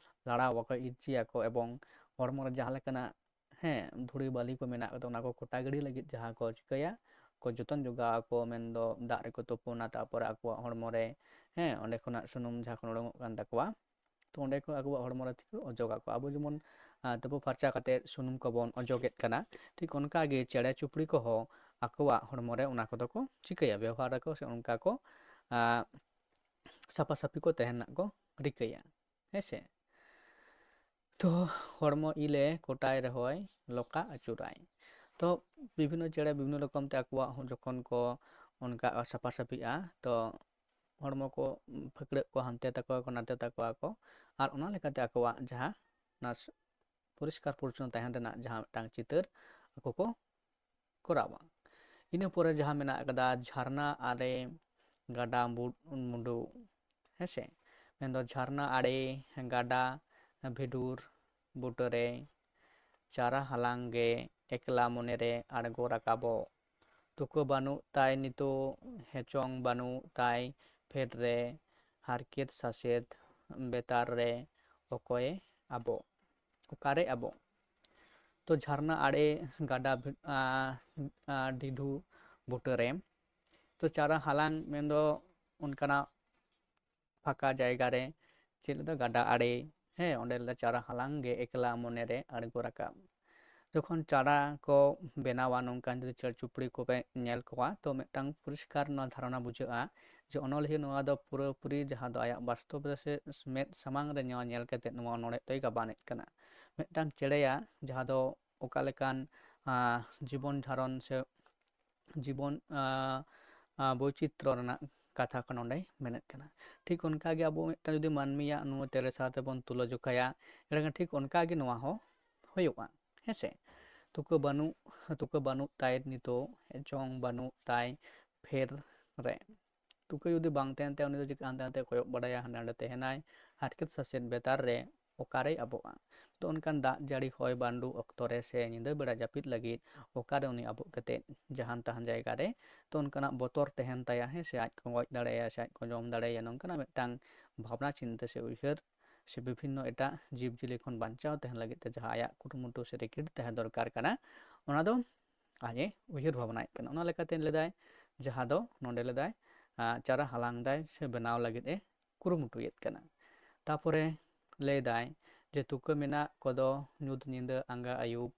ᱞᱟᱲᱟᱣ ᱟᱠᱚ, ᱤᱨᱪᱤᱭᱟᱠᱚ ᱮᱵᱚᱝ ᱦᱚᱲᱢᱚ ᱨᱮ ᱡᱟᱦᱟᱸ ᱞᱮᱠᱟᱱᱟᱜ, ᱦᱮᱸ, ᱫᱷᱩᱲᱤ ᱵᱟᱹᱞᱤ ᱠᱚ ᱢᱮᱱᱟᱜ ᱟᱠᱟᱫᱟ, ᱚᱱᱟ ᱠᱚ ᱠᱚᱴᱟ ᱜᱤᱰᱤ ᱞᱟᱹᱜᱤᱫ ᱡᱟᱦᱟᱸ ᱠᱚ ᱪᱤᱠᱟᱹᱭᱟ, ᱠᱚ ᱡᱚᱛᱚᱱ ᱡᱚᱜᱟᱣ ᱟᱠᱚ, ᱢᱮᱱᱫᱚ ᱫᱟᱜ ᱨᱮᱠᱚ ᱛᱩᱯᱩᱱᱟ, ᱛᱟᱨᱯᱚᱨᱮ ᱟᱠᱚᱣᱟᱜ ᱦᱚᱲᱢᱚ ᱨᱮ, ᱦᱮᱸ, ᱚᱸᱰᱮ ᱠᱷᱚᱱᱟᱜ ᱥᱩᱱᱩᱢ ᱡᱟᱦᱟᱸ ᱠᱷᱚᱱ ᱩᱰᱩᱝᱚᱜ ᱠᱟᱱ ᱛᱟᱠᱚᱣᱟ, ᱛᱚ ᱚᱸᱰᱮ ᱠᱷᱚᱱ ᱟᱠᱚᱣᱟᱜ ᱦᱚᱲᱢᱚ ᱨᱮ ᱪᱤᱠᱟᱹ ᱚᱡᱚᱜ ᱟᱠᱚ᱾ ᱟᱵᱚ ᱡᱮᱢᱚᱱ ᱛᱩᱯᱩ ᱯᱷᱟᱨᱪᱟ ᱠᱟᱛᱮ ᱥᱩᱱᱩᱢ ᱠᱚᱵᱚᱱ ᱚᱡᱚᱜᱮᱫ ᱠᱟᱱᱟ, ᱴᱷᱤᱠ ᱚᱱᱠᱟ ᱜᱮ ᱪᱮᱬᱮ ᱪᱩᱯᱲᱤ ᱠᱚᱦᱚᱸ ᱟᱠᱚᱣᱟᱜ ᱦᱚᱲᱢᱚ ᱨᱮ ᱚᱱᱟ ᱠᱚᱫᱚ ᱠᱚ ᱪᱤᱠᱟᱹᱭᱟ, ᱵᱮᱣᱦᱟᱨ ᱟᱠᱚ ᱥᱮ ᱚᱱᱠᱟ ᱠᱚ ᱥᱟᱯᱷᱟ ᱥᱟᱹᱯᱷᱤ ᱠᱚ ᱛᱟᱦᱮᱱ ᱨᱮᱱᱟᱜ ᱠᱚ ᱨᱤᱠᱟᱹᱭᱟ᱾ ᱦᱮᱸ ᱥᱮ? ᱛᱚ ᱦᱚᱲᱢᱚ ᱤᱞᱮ ᱠᱚᱴᱟᱭ ᱨᱮᱦᱚᱸᱭ ᱞᱚᱠᱟ ᱟᱹᱪᱩᱨᱟᱭ᱾ ᱛᱚ ᱵᱤᱵᱷᱤᱱᱱᱚ ᱪᱮᱬᱮ ᱵᱤᱵᱷᱤᱱᱱᱚ ᱨᱚᱠᱚᱢ ᱛᱮ ᱟᱠᱚᱣᱟᱜ ᱦᱚᱸ ᱡᱚᱠᱷᱚᱱ ᱠᱚ ᱚᱱᱠᱟ ᱥᱟᱯᱷᱟ ᱥᱟᱹᱯᱷᱤᱜᱼᱟ, ᱛᱚ ᱦᱚᱲᱢᱚ ᱠᱚ ᱯᱷᱟᱹᱠᱲᱟᱹᱜ ᱠᱚ ᱦᱟᱱᱛᱮ ᱛᱟᱠᱚᱣᱟ ᱠᱚ ᱱᱟᱛᱮ ᱛᱟᱠᱚᱣᱟ ᱠᱚ, ᱟᱨ ᱚᱱᱟ ᱞᱮᱠᱟᱛᱮ ᱟᱠᱚᱣᱟᱜ ᱡᱟᱦᱟᱸ ᱚᱱᱟ ᱯᱚᱨᱤᱥᱠᱟᱨ ᱯᱚᱨᱤᱪᱷᱚᱱᱱᱚ ᱛᱟᱦᱮᱱ ᱨᱮᱱᱟᱜ ᱡᱟᱦᱟᱸ ᱢᱤᱫᱴᱟᱝ ᱪᱤᱛᱟᱹᱨ ᱟᱠᱚ ᱠᱚ ᱠᱚᱨᱟᱣᱟ᱾ ᱤᱱᱟᱹ ᱯᱚᱨᱮ ᱡᱟᱦᱟᱸ ᱢᱮᱱᱟᱜ ᱟᱠᱟᱫᱟ ᱡᱷᱟᱨᱱᱟ ᱟᱨᱮ ᱜᱟᱰᱟ ᱢᱩᱰᱩ, ᱦᱮᱸᱥᱮ? ᱢᱮᱱᱫᱚ ᱡᱷᱟᱨᱱᱟ ᱟᱲᱮ, ᱜᱟᱰᱟ ᱵᱷᱤᱰᱩᱨ ᱵᱩᱴᱟᱹᱨᱮ ᱪᱟᱨᱟ ᱦᱟᱞᱟᱝ ᱜᱮ ᱮᱠᱞᱟ ᱢᱚᱱᱮᱨᱮ ᱟᱬᱜᱚ ᱨᱟᱠᱟᱵᱚᱜ᱾ ᱛᱩᱠᱟᱹ ᱵᱟᱹᱱᱩᱜ ᱛᱟᱭ ᱱᱤᱛᱚᱜ, ᱦᱮᱪᱚᱝ ᱵᱟᱹᱱᱩᱜ ᱛᱟᱭ ᱯᱷᱮᱰ ᱨᱮ, ᱦᱟᱨᱠᱮᱛ ᱥᱟᱥᱮᱛ ᱵᱮᱛᱟᱨ ᱨᱮ ᱚᱠᱚᱭᱮ ᱟᱵᱚ, ᱚᱠᱟᱨᱮ ᱟᱵᱚ? ᱛᱚ ᱡᱷᱟᱨᱱᱟ ᱟᱲᱮ ᱜᱟᱰᱟ ᱵᱷᱤ-, ᱟ, ᱟ, ᱰᱷᱤᱰᱷᱩ ᱵᱩᱴᱟᱹᱨᱮ᱾ ᱛᱚ ᱪᱟᱨᱟ ᱦᱟᱞᱟᱝ ᱢᱮᱱᱫᱚ ᱚᱱᱠᱟᱱᱟᱜ ᱯᱷᱟᱸᱠᱟ ᱡᱟᱭᱜᱟ ᱨᱮ, ᱪᱮᱫ ᱞᱮᱠᱟ ᱜᱟᱰᱟ ᱟᱲᱮ, ᱦᱮᱸ, ᱚᱸᱰᱮ ᱞᱮ ᱪᱟᱨᱟ ᱦᱟᱞᱟᱝ ᱜᱮ ᱮᱠᱞᱟ ᱢᱚᱱᱮᱨᱮ ᱟᱬᱜᱚ ᱨᱟᱠᱟᱵ᱾ ᱡᱚᱠᱷᱚᱱ ᱪᱟᱨᱟ ᱠᱚ ᱵᱮᱱᱟᱣᱟ, ᱱᱚᱝᱠᱟᱱ ᱡᱩᱫᱤ ᱪᱮᱬᱮ ᱪᱩᱯᱲᱤ ᱠᱚᱯᱮ ᱧᱮᱞ ᱠᱚᱣᱟ, ᱛᱚ ᱢᱤᱫᱴᱟᱝ ᱯᱚᱨᱤᱥᱠᱟᱨ ᱱᱚᱣᱟ ᱫᱷᱟᱨᱚᱱᱟ ᱵᱩᱡᱷᱟᱹᱜᱼᱟ ᱡᱮ ᱚᱱᱚᱞᱤᱭᱟᱹ ᱱᱚᱣᱟ ᱫᱚ ᱯᱩᱨᱟᱹᱯᱩᱨᱤ ᱡᱟᱦᱟᱸ ᱫᱚ ᱟᱭᱟᱜ ᱵᱟᱥᱛᱚᱵ ᱨᱮ ᱥᱮ ᱢᱮᱫ ᱥᱟᱢᱟᱝ ᱨᱮ ᱱᱚᱣᱟ ᱧᱮᱞ ᱠᱟᱛᱮ ᱱᱚᱣᱟ ᱚᱱᱚᱬᱦᱮ ᱫᱚᱭ ᱜᱟᱵᱟᱱᱮᱫ ᱠᱟᱱᱟ᱾ ᱢᱤᱫᱴᱟᱝ ᱪᱮᱬᱮᱭᱟᱜ ᱡᱟᱦᱟᱸ ᱫᱚ ᱚᱠᱟ ᱞᱮᱠᱟᱱ, ᱟᱸ, ᱡᱤᱵᱚᱱ ᱫᱷᱟᱨᱚᱱ ᱥᱮ ᱡᱤᱵᱚᱱ, ᱟᱸ, ᱟᱸ, ᱵᱳᱭᱪᱤᱛᱨᱚ ᱨᱮᱱᱟᱜ ᱠᱟᱛᱷᱟ ᱠᱚ ᱱᱚᱰᱮ ᱢᱮᱱᱮᱫ ᱠᱟᱱᱟ᱾ ᱴᱷᱤᱠ ᱚᱱᱠᱟᱜᱮ ᱟᱵᱚ ᱢᱤᱫᱴᱟᱝ ᱡᱩᱫᱤ ᱢᱟᱹᱱᱢᱤᱭᱟᱜ ᱱᱚᱣᱟ ᱛᱮᱨᱮ ᱥᱟᱶ ᱛᱮᱵᱚᱱ ᱛᱩᱞᱟᱹ ᱡᱚᱠᱷᱟᱭᱟ, ᱮᱸᱰᱮᱠᱷᱟᱱ ᱴᱷᱤᱠ ᱚᱱᱠᱟᱜᱮ ᱱᱚᱣᱟ ᱦᱚᱸ ᱦᱩᱭᱩᱜᱼᱟ, ᱦᱮᱸᱥᱮ? ᱛᱩᱠᱟᱹ ᱵᱟᱹᱱᱩᱜ, ᱛᱩᱠᱟᱹ ᱵᱟᱹᱱᱩᱜ ᱛᱟᱭ ᱱᱤᱛᱚᱜ, ᱡᱚᱝ ᱵᱟᱹᱱᱩᱜ ᱛᱟᱭ ᱯᱷᱮᱨ ᱨᱮ᱾ ᱛᱩᱠᱟᱹ ᱡᱩᱫᱤ ᱵᱟᱝ ᱛᱟᱦᱮᱱ ᱛᱟᱭᱟ, ᱩᱱᱤ ᱫᱚ ᱪᱤᱠᱟᱹ ᱦᱟᱱᱛᱮ ᱱᱟᱛᱮ ᱠᱚᱭᱚᱜ ᱵᱟᱲᱟᱭᱟ, ᱦᱟᱸᱰᱮ ᱱᱟᱰᱮ ᱛᱟᱦᱮᱱᱟᱭ, ᱦᱟᱨᱠᱮᱛ ᱥᱟᱥᱮᱛ ᱵᱮᱛᱟᱨ ᱨᱮ ᱚᱠᱟᱨᱮᱭ ᱟᱵᱚᱜᱼᱟ? ᱛᱚ ᱚᱱᱠᱟᱱ ᱫᱟᱜ ᱡᱟᱹᱲᱤ ᱦᱚᱭ ᱵᱟᱹᱨᱰᱩ ᱚᱠᱛᱚ ᱨᱮ ᱥᱮ ᱧᱤᱫᱟᱹ ᱵᱮᱲᱟ ᱡᱟᱹᱯᱤᱫ ᱞᱟᱹᱜᱤᱫ ᱚᱠᱟᱨᱮ ᱩᱱᱤ ᱟᱵᱚᱜ ᱠᱟᱛᱮᱫ ᱡᱟᱦᱟᱱ ᱛᱟᱦᱟᱱ ᱡᱟᱭᱜᱟ ᱨᱮ, ᱛᱚ ᱚᱱᱠᱟᱱᱟᱜ ᱵᱚᱛᱚᱨ ᱛᱟᱦᱮᱱ ᱛᱟᱭᱟ, ᱦᱮᱸ ᱥᱮ, ᱟᱡ ᱠᱚ ᱜᱚᱡ ᱫᱟᱲᱮᱭᱟᱭᱟ ᱥᱮ ᱟᱡ ᱠᱚ ᱡᱚᱢ ᱫᱟᱲᱮᱭᱟᱭᱟ, ᱱᱚᱝᱠᱟᱱᱟᱜ ᱢᱤᱫᱴᱟᱝ ᱵᱷᱟᱵᱽᱱᱟ ᱪᱤᱱᱛᱟᱹ ᱥᱮ ᱩᱭᱦᱟᱹᱨ ᱥᱮ ᱵᱤᱵᱷᱤᱱᱱᱚ ᱮᱴᱟᱜ ᱡᱤᱵᱽᱼᱡᱤᱭᱟᱹᱞᱤ ᱠᱷᱚᱱ ᱵᱟᱧᱪᱟᱣ ᱛᱟᱦᱮᱱ ᱞᱟᱹᱜᱤᱫ ᱛᱮ ᱡᱟᱦᱟᱸ ᱟᱭᱟᱜ ᱠᱩᱨᱩᱢᱩᱴᱩ ᱥᱮ ᱨᱤᱠᱤᱲ ᱛᱟᱦᱮᱸ ᱫᱚᱨᱠᱟᱨ ᱠᱟᱱᱟ, ᱚᱱᱟ ᱫᱚ ᱟᱡ ᱮ ᱩᱭᱦᱟᱹᱨ ᱵᱷᱟᱵᱽᱱᱟᱭᱮᱫ ᱠᱟᱱᱟ᱾ ᱚᱱᱟ ᱞᱮᱠᱟᱛᱮ ᱞᱮᱫᱟᱭ, ᱡᱟᱦᱟᱸ ᱫᱚ ᱱᱚᱰᱮ ᱞᱮᱫᱟᱭ, ᱟᱸ, ᱪᱟᱨᱟ ᱦᱟᱞᱟᱝ ᱫᱟᱭ ᱥᱮ ᱵᱮᱱᱟᱣ ᱞᱟᱹᱜᱤᱫ ᱮ ᱠᱩᱨᱩᱢᱩᱴᱩᱭᱮᱫ ᱠᱟᱱᱟ᱾ ᱛᱟᱯᱚᱨᱮ ᱞᱟᱹᱭᱫᱟᱭ ᱡᱮ ᱛᱩᱠᱟᱹ ᱢᱮᱱᱟᱜ ᱠᱚᱫᱚ ᱧᱩᱛ ᱧᱤᱫᱟᱹ ᱟᱸᱜᱟ ᱟᱹᱭᱩᱵ,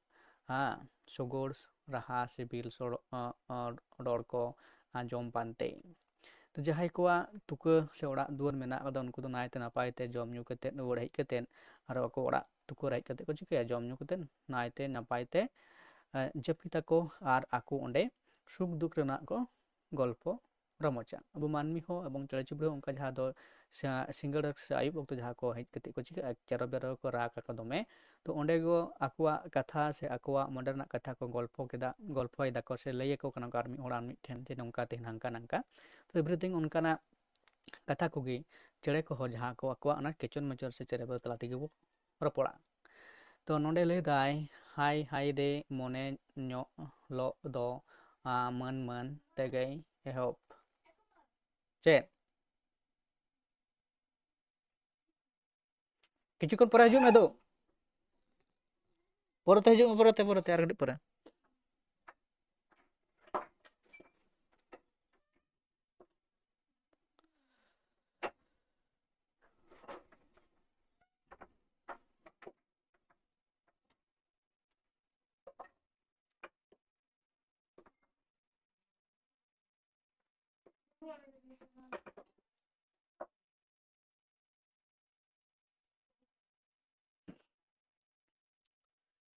ᱦᱟᱸ, ᱥᱚᱜᱚᱲ ᱨᱟᱦᱟ ᱥᱤᱵᱤᱞ ᱥᱚᱲ-, ᱚ, ᱚ, ᱨᱚᱲ ᱠᱚ ᱟᱸᱡᱚᱢ ᱯᱟᱱᱛᱮ᱾ ᱛᱚ ᱡᱟᱦᱟᱸᱭ ᱠᱚᱣᱟᱜ ᱛᱩᱠᱟᱹ ᱥᱮ ᱚᱲᱟᱜ ᱫᱩᱣᱟᱹᱨ ᱢᱮᱱᱟᱜ ᱠᱟᱫᱟ, ᱩᱱᱠᱩ ᱫᱚ ᱱᱟᱭᱛᱮ ᱱᱟᱯᱟᱭ ᱛᱮ ᱡᱚᱢ ᱧᱩ ᱠᱟᱛᱮᱫ, ᱨᱩᱣᱟᱹᱲ ᱦᱮᱡ ᱠᱟᱛᱮᱫ ᱟᱨᱚ ᱟᱠᱚ ᱚᱲᱟᱜ ᱛᱩᱠᱟᱹ ᱨᱮ ᱦᱮᱡ ᱠᱟᱛᱮᱫ ᱠᱚ ᱪᱤᱠᱟᱹᱭᱟ? ᱡᱚᱢ ᱧᱩ ᱠᱟᱛᱮᱫ ᱱᱟᱭᱛᱮ ᱱᱟᱯᱟᱭ ᱛᱮ, ᱮ, ᱡᱟᱹᱯᱤᱫ ᱟᱠᱚ ᱟᱨ ᱟᱠᱚ ᱚᱸᱰᱮ ᱥᱩᱠ ᱫᱩᱠ ᱨᱮᱱᱟᱜ ᱠᱚ ᱜᱚᱞᱯᱚ ᱨᱚᱢᱚᱡᱟ᱾ ᱟᱵᱚ ᱢᱟᱹᱱᱢᱤ ᱦᱚᱸ ᱮᱵᱚᱝ ᱪᱮᱬᱮ ᱪᱤᱯᱨᱩ ᱦᱚᱸ ᱚᱱᱠᱟ, ᱡᱟᱦᱟᱸ ᱫᱚ ᱥᱮ-, ᱥᱤᱸᱜᱟᱹᱲ ᱥᱮ ᱟᱹᱭᱩᱵ ᱚᱠᱛᱚ ᱡᱟᱦᱟᱸ ᱠᱚ ᱦᱮᱡ ᱠᱟᱛᱮ ᱠᱚ ᱪᱤᱠᱟᱹᱜᱼᱟ, ᱪᱮᱨᱚ ᱵᱮᱨᱚ ᱠᱚ ᱨᱟᱜ ᱟᱠᱚ ᱫᱚᱢᱮ᱾ ᱛᱚ ᱚᱸᱰᱮ ᱜᱚ ᱟᱠᱚᱣᱟᱜ ᱠᱟᱛᱷᱟ ᱥᱮ ᱟᱠᱚᱣᱟᱜ ᱢᱚᱱᱮ ᱨᱮᱱᱟᱜ ᱠᱟᱛᱷᱟ ᱠᱚ ᱜᱚᱞᱯᱚ ᱠᱮᱫᱟ, ᱜᱚᱞᱯᱚᱭ ᱫᱟᱠᱚ ᱥᱮ ᱞᱟᱹᱭ ᱟᱠᱚ ᱠᱟᱱᱟ ᱠᱚ ᱟᱨ ᱢᱤᱫ ᱦᱚᱲ ᱟᱨ ᱢᱤᱫ ᱴᱷᱮᱱ ᱡᱮ ᱱᱚᱝᱠᱟ ᱛᱮ ᱱᱟᱝᱠᱟ ᱱᱟᱝᱠᱟ᱾ ᱛᱚ everything ᱚᱱᱠᱟᱱᱟᱜ ᱠᱟᱛᱷᱟ ᱠᱚᱜᱮ ᱪᱮᱬᱮ ᱠᱚᱦᱚᱸ ᱡᱟᱦᱟᱸ ᱠᱚ ᱟᱠᱚᱣᱟᱜ ᱚᱱᱟ ᱠᱮᱪᱚᱱ ᱢᱮᱪᱚᱱ ᱥᱮ ᱪᱮᱨᱚ ᱵᱮᱨᱚ ᱛᱟᱞᱟ ᱛᱮᱜᱮ ᱵᱚ ᱨᱚᱯᱚᱲᱟ᱾ ᱛᱚ ᱱᱚᱰᱮ ᱞᱟᱹᱭ ᱫᱟᱭ, ᱦᱟᱭ ᱦᱟᱭ ᱨᱮ ᱢᱚᱱᱮ ᱧᱚᱜ ᱞᱚᱜ ᱫᱚ, ᱟ, ᱢᱟᱹᱱ ᱢᱟᱹᱱ ᱛᱮᱜᱮᱭ ᱮᱦᱚᱵ᱾ ᱪᱮᱫ? ᱠᱤᱪᱷᱩ ᱠᱷᱚᱱ ᱯᱚᱨᱮ ᱦᱤᱡᱩᱜ ᱢᱮ ᱫᱩ᱾ ᱯᱚᱨᱮᱛᱮ ᱦᱤᱡᱩᱜ ᱢᱮ, ᱯᱚᱨᱮᱛᱮ, ᱯᱚᱨᱮᱛᱮ, ᱟᱨ ᱠᱟᱹᱴᱤᱡ ᱯᱚᱨᱮ᱾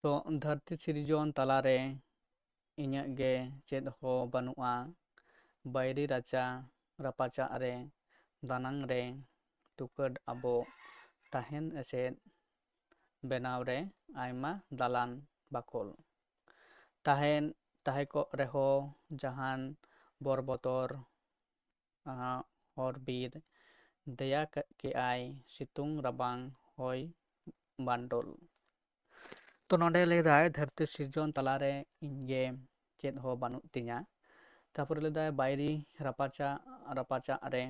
ᱛᱚ ᱫᱷᱟᱹᱨᱛᱤ ᱥᱤᱨᱡᱚᱱ ᱛᱟᱞᱟᱨᱮ ᱤᱧᱟᱹᱜ ᱜᱮ ᱪᱮᱫ ᱦᱚᱸ ᱵᱟᱹᱱᱩᱜᱼᱟ᱾ ᱵᱟᱹᱭᱨᱤ ᱨᱟᱪᱟ ᱨᱟᱯᱟᱪᱟᱜ ᱨᱮ, ᱫᱟᱱᱟᱝ ᱨᱮ ᱛᱩᱠᱟᱹᱰ ᱟᱵᱚ, ᱛᱟᱦᱮᱱ ᱮᱥᱮᱫ ᱵᱮᱱᱟᱣ ᱨᱮ ᱟᱭᱢᱟ ᱫᱟᱞᱟᱱ ᱵᱟᱠᱷᱳᱞ᱾ ᱛᱟᱦᱮᱱ, ᱛᱟᱦᱮᱸ ᱠᱚᱜ ᱨᱮᱦᱚᱸ ᱡᱟᱦᱟᱱ ᱵᱚᱨ ᱵᱚᱛᱚᱨ, ᱟᱸ, ᱦᱚᱨ ᱵᱤᱨ, ᱫᱮᱭᱟ ᱠᱮ-, ᱠᱮᱜᱼᱟᱭ ᱥᱤᱛᱩᱝ ᱨᱟᱵᱟᱝ ᱦᱚᱭ ᱵᱟᱱᱰᱳᱞ᱾ ᱛᱚ ᱱᱚᱰᱮ ᱞᱟᱹᱭ ᱫᱟᱭ, ᱫᱷᱟᱹᱨᱛᱤ ᱥᱤᱨᱡᱚᱱ ᱛᱟᱞᱟᱨᱮ ᱤᱧ ᱜᱮ ᱪᱮᱫ ᱦᱚᱸ ᱵᱟᱹᱱᱩᱜ ᱛᱤᱧᱟ᱾ ᱛᱟᱯᱚᱨᱮ ᱞᱟᱹᱭ ᱫᱟᱭ, ᱵᱟᱭᱨᱤ ᱨᱟᱯᱟᱪᱟᱜ, ᱨᱟᱯᱟᱪᱟᱜ ᱨᱮ,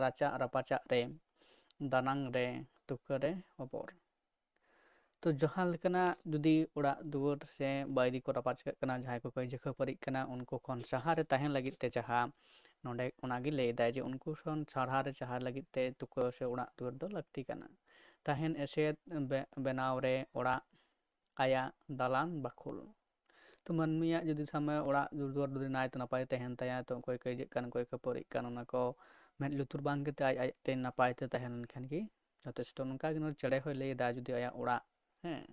ᱨᱟᱪᱟᱜ ᱨᱟᱯᱟᱪᱟᱜ ᱨᱮ, ᱫᱟᱱᱟᱝ ᱨᱮ, ᱛᱩᱠᱟᱹ ᱨᱮ ᱚᱵᱚᱨ᱾ ᱛᱚ ᱡᱟᱦᱟᱸ ᱞᱮᱠᱟᱱᱟᱜ ᱡᱩᱫᱤ ᱚᱲᱟᱜ ᱫᱩᱣᱟᱹᱨ ᱥᱮ ᱵᱟᱭᱨᱤ ᱠᱚ ᱨᱟᱯᱟᱪ ᱠᱟᱜ ᱠᱟᱱᱟ, ᱡᱟᱦᱟᱸᱭ ᱠᱚ ᱠᱟᱹᱭᱡᱟᱹ ᱠᱷᱟᱹᱯᱟᱹᱨᱤᱜ ᱠᱟᱱᱟ, ᱩᱱᱠᱩ ᱠᱷᱚᱱ ᱥᱟᱦᱟ ᱨᱮ ᱛᱟᱦᱮᱱ ᱞᱟᱹᱜᱤᱫ ᱛᱮ ᱡᱟᱦᱟᱸ ᱱᱚᱰᱮ ᱚᱱᱟᱜᱮ ᱞᱟᱹᱭ ᱫᱟᱭ ᱡᱮ ᱩᱱᱠᱩ ᱠᱷᱚᱱ ᱥᱟᱦᱟ ᱨᱮ ᱥᱟᱦᱟ ᱞᱟᱹᱜᱤᱫ ᱛᱮ ᱛᱩᱠᱟᱹ ᱥᱮ ᱚᱲᱟᱜ ᱫᱩᱣᱟᱹᱨ ᱫᱚ ᱞᱟᱹᱠᱛᱤ ᱠᱟᱱᱟ᱾ ᱛᱟᱦᱮᱱ ᱮᱥᱮᱫ ᱵᱮ-, ᱵᱮᱱᱟᱣ ᱨᱮ ᱚᱲᱟᱜ ᱟᱭᱟᱜ ᱫᱟᱞᱟᱱ ᱵᱟᱠᱷᱳᱞ᱾ ᱛᱚ ᱢᱟᱹᱱᱢᱤᱭᱟᱜ ᱡᱩᱫᱤ ᱥᱟᱵ ᱢᱮ ᱚᱲᱟᱜ ᱫᱩᱣᱟᱹᱨ ᱡᱩᱫᱤ ᱱᱟᱭᱛᱮ ᱱᱟᱯᱟᱭ ᱛᱟᱦᱮᱱ ᱛᱟᱭᱟ, ᱛᱚ ᱚᱠᱚᱭ ᱠᱟᱹᱭᱡᱟᱹᱜ ᱠᱟᱱ, ᱚᱠᱚᱭ ᱠᱷᱟᱹᱯᱟᱹᱨᱤᱜ ᱠᱟᱱ, ᱚᱱᱟ ᱠᱚ ᱢᱮᱫ ᱞᱩᱛᱩᱨ ᱵᱟᱝ ᱠᱟᱛᱮ ᱟᱡ ᱟᱡᱛᱮ ᱱᱟᱯᱟᱭ ᱛᱮ ᱛᱟᱦᱮᱸ ᱞᱮᱱᱠᱷᱟᱱ ᱜᱮ ᱡᱚᱛᱷᱮᱥᱴᱚ᱾ ᱱᱚᱝᱠᱟ ᱜᱮ ᱱᱚᱰᱮ ᱪᱮᱬᱮ ᱦᱚᱸᱭ ᱞᱟᱹᱭ ᱮᱫᱟ, ᱡᱩᱫᱤ ᱟᱭᱟᱜ ᱚᱲᱟᱜ, ᱦᱮᱸ,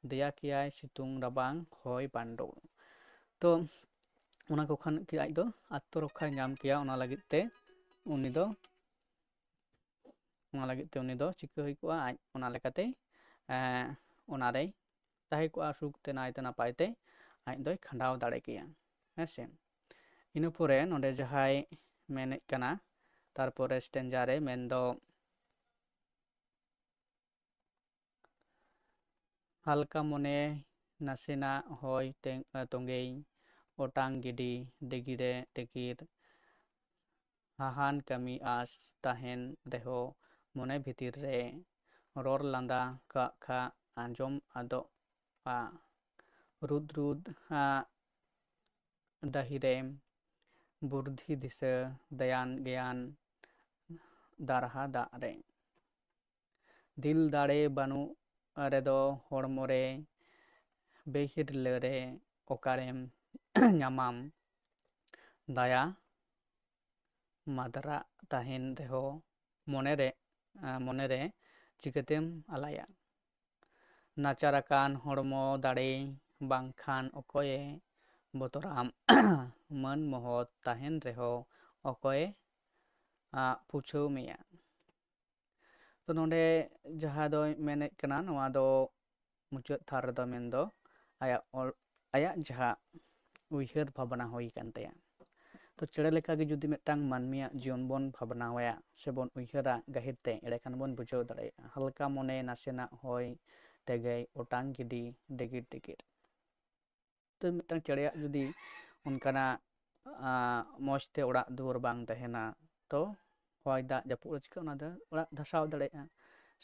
ᱫᱮᱭᱟ ᱠᱮᱭᱟᱭ ᱥᱤᱛᱩᱝ ᱨᱟᱵᱟᱝ ᱦᱚᱭ ᱵᱟᱱᱰᱳᱞ᱾ ᱛᱚ ᱚᱱᱟ ᱠᱚ ᱠᱷᱟᱱ ᱠᱤ ᱟᱡ ᱫᱚ ᱟᱛᱛᱚᱨᱚᱠᱠᱷᱟᱭ ᱧᱟᱢ ᱠᱮᱭᱟ᱾ ᱚᱱᱟ ᱞᱟᱹᱜᱤᱫ ᱛᱮ ᱩᱱᱤ ᱫᱚ ᱚᱱᱟ ᱞᱟᱹᱜᱤᱫ ᱛᱮ ᱩᱱᱤ ᱫᱚ ᱪᱤᱠᱟᱹ ᱦᱩᱭ ᱠᱚᱜᱼᱟ? ᱟᱡ ᱚᱱᱟ ᱞᱮᱠᱟᱛᱮ, ᱮᱸ, ᱚᱱᱟᱨᱮᱭ ᱛᱟᱦᱮᱸ ᱠᱚᱜᱼᱟ, ᱥᱩᱠ ᱛᱮ, ᱱᱟᱭ ᱛᱮ, ᱱᱟᱯᱟᱭ ᱛᱮ ᱟᱡ ᱫᱚᱭ ᱠᱷᱟᱸᱰᱟᱣ ᱫᱟᱲᱮ ᱠᱮᱭᱟ᱾ ᱦᱮᱸ ᱥᱮ? ᱤᱱᱟᱹ ᱯᱚᱨᱮ ᱱᱚᱰᱮ ᱡᱟᱦᱟᱸᱭ ᱢᱮᱱᱮᱫ ᱠᱟᱱᱟ, ᱛᱟᱨᱯᱚᱨᱮ ᱥᱴᱮᱱᱡᱟ ᱨᱮ ᱢᱮᱱᱫᱚ, ᱦᱟᱞᱠᱟ ᱢᱚᱱᱮ ᱱᱟᱥᱮᱱᱟᱜ ᱦᱚᱭ ᱛᱮ-, ᱛᱚᱸᱜᱮᱭ ᱚᱴᱟᱝ ᱜᱤᱰᱤ, ᱰᱤᱜᱤᱨᱮ ᱰᱤᱜᱤᱨ ᱦᱟᱦᱟᱱ ᱠᱟᱹᱢᱤ ᱟᱸᱥ ᱛᱟᱦᱮᱱ ᱨᱮᱦᱚᱸ ᱢᱚᱱᱮ ᱵᱷᱤᱛᱤᱨ ᱨᱮ, ᱨᱚᱲ ᱞᱟᱸᱫᱟ ᱠᱟᱜ ᱠᱷᱟ ᱟᱸᱡᱚᱢ ᱟᱫᱚᱜᱼᱟ᱾ ᱨᱩᱫ ᱨᱩᱫ ᱟᱜ ᱰᱟᱹᱦᱤᱨᱮ ᱵᱩᱨᱫᱷᱤ ᱫᱤᱥᱟᱹ ᱫᱟᱭᱟᱱ ᱜᱮᱭᱟᱱ ᱫᱟᱨᱦᱟ ᱫᱟᱜ ᱨᱮ᱾ ᱫᱤᱞ ᱫᱟᱲᱮ ᱵᱟᱹᱱᱩᱜ ᱨᱮᱫᱚ ᱦᱚᱲᱢᱚ ᱨᱮ ᱵᱮᱦᱤᱨᱞᱟᱹ ᱨᱮ ᱚᱠᱟᱨᱮᱢ ᱧᱟᱢᱟᱢ? ᱫᱟᱭᱟ ᱢᱟᱫᱽᱨᱟᱜ ᱛᱟᱦᱮᱱ ᱨᱮᱦᱚᱸ ᱢᱚᱱᱮᱨᱮ, ᱟᱸ, ᱢᱚᱱᱮᱨᱮ ᱪᱤᱠᱟᱹᱛᱮᱢ ᱟᱞᱟᱭᱟ? ᱱᱟᱪᱟᱨ ᱟᱠᱟᱱ ᱦᱚᱲᱢᱚ ᱫᱟᱲᱮ ᱵᱟᱝᱠᱷᱟᱱ ᱚᱠᱚᱭᱮ ᱵᱚᱛᱚᱨᱟᱢ? ᱢᱟᱹᱱ ᱢᱚᱦᱚᱛ ᱛᱟᱦᱮᱱ ᱨᱮᱦᱚᱸ ᱚᱠᱚᱭᱮ, ᱟᱸ, ᱯᱩᱪᱷᱟᱹᱣ ᱢᱮᱭᱟ? ᱛᱚ ᱱᱚᱰᱮ ᱡᱟᱦᱟᱸ ᱫᱚᱭ ᱢᱮᱱᱮᱫ ᱠᱟᱱᱟ, ᱱᱚᱣᱟ ᱫᱚ ᱢᱩᱪᱟᱹᱫ ᱛᱷᱟᱨ ᱨᱮᱫᱚ ᱢᱮᱱᱫᱚ ᱟᱭᱟᱜ ᱚᱞ, ᱟᱭᱟᱜ ᱡᱟᱦᱟᱸ ᱩᱭᱦᱟᱹᱨ ᱵᱷᱟᱵᱽᱱᱟ ᱦᱩᱭ ᱟᱠᱟᱱ ᱛᱟᱭᱟ᱾ ᱛᱚ ᱪᱮᱬᱮ ᱞᱮᱠᱟᱜᱮ ᱡᱩᱫᱤ ᱢᱤᱫᱴᱟᱝ ᱢᱟᱹᱱᱢᱤᱭᱟᱜ ᱡᱤᱭᱚᱱ ᱵᱚᱱ ᱵᱷᱟᱵᱽᱱᱟᱣᱟᱭᱟ ᱥᱮᱵᱚᱱ ᱩᱭᱦᱟᱹᱨᱟ ᱜᱟᱹᱦᱤᱨ ᱛᱮ, ᱮᱸᱰᱮᱠᱷᱟᱱ ᱵᱚᱱ ᱵᱩᱡᱷᱟᱹᱣ ᱫᱟᱲᱮᱭᱟᱜᱼᱟ, ᱦᱟᱞᱠᱟ ᱢᱚᱱᱮ ᱱᱟᱥᱮᱱᱟᱜ ᱦᱚᱭ ᱛᱮᱜᱮᱭ ᱚᱴᱟᱝ ᱜᱤᱰᱤ ᱰᱤᱜᱤᱨ ᱰᱤᱜᱤᱨ᱾ ᱛᱚ ᱢᱤᱫᱴᱟᱝ ᱪᱮᱬᱮᱭᱟᱜ ᱡᱩᱫᱤ ᱚᱱᱠᱟᱱᱟᱜ, ᱟᱸ, ᱢᱚᱡᱽ ᱛᱮ ᱚᱲᱟᱜ ᱫᱩᱣᱟᱹᱨ ᱵᱟᱝ ᱛᱟᱦᱮᱱᱟ, ᱛᱚ ᱦᱚᱭ ᱫᱟᱜ ᱡᱟᱹᱯᱩᱫ ᱨᱮ ᱪᱤᱠᱟᱹᱜᱼᱟ? ᱚᱱᱟ ᱫᱚ ᱚᱲᱟᱜ ᱫᱷᱟᱥᱟᱣ ᱫᱟᱲᱮᱭᱟᱜᱼᱟ,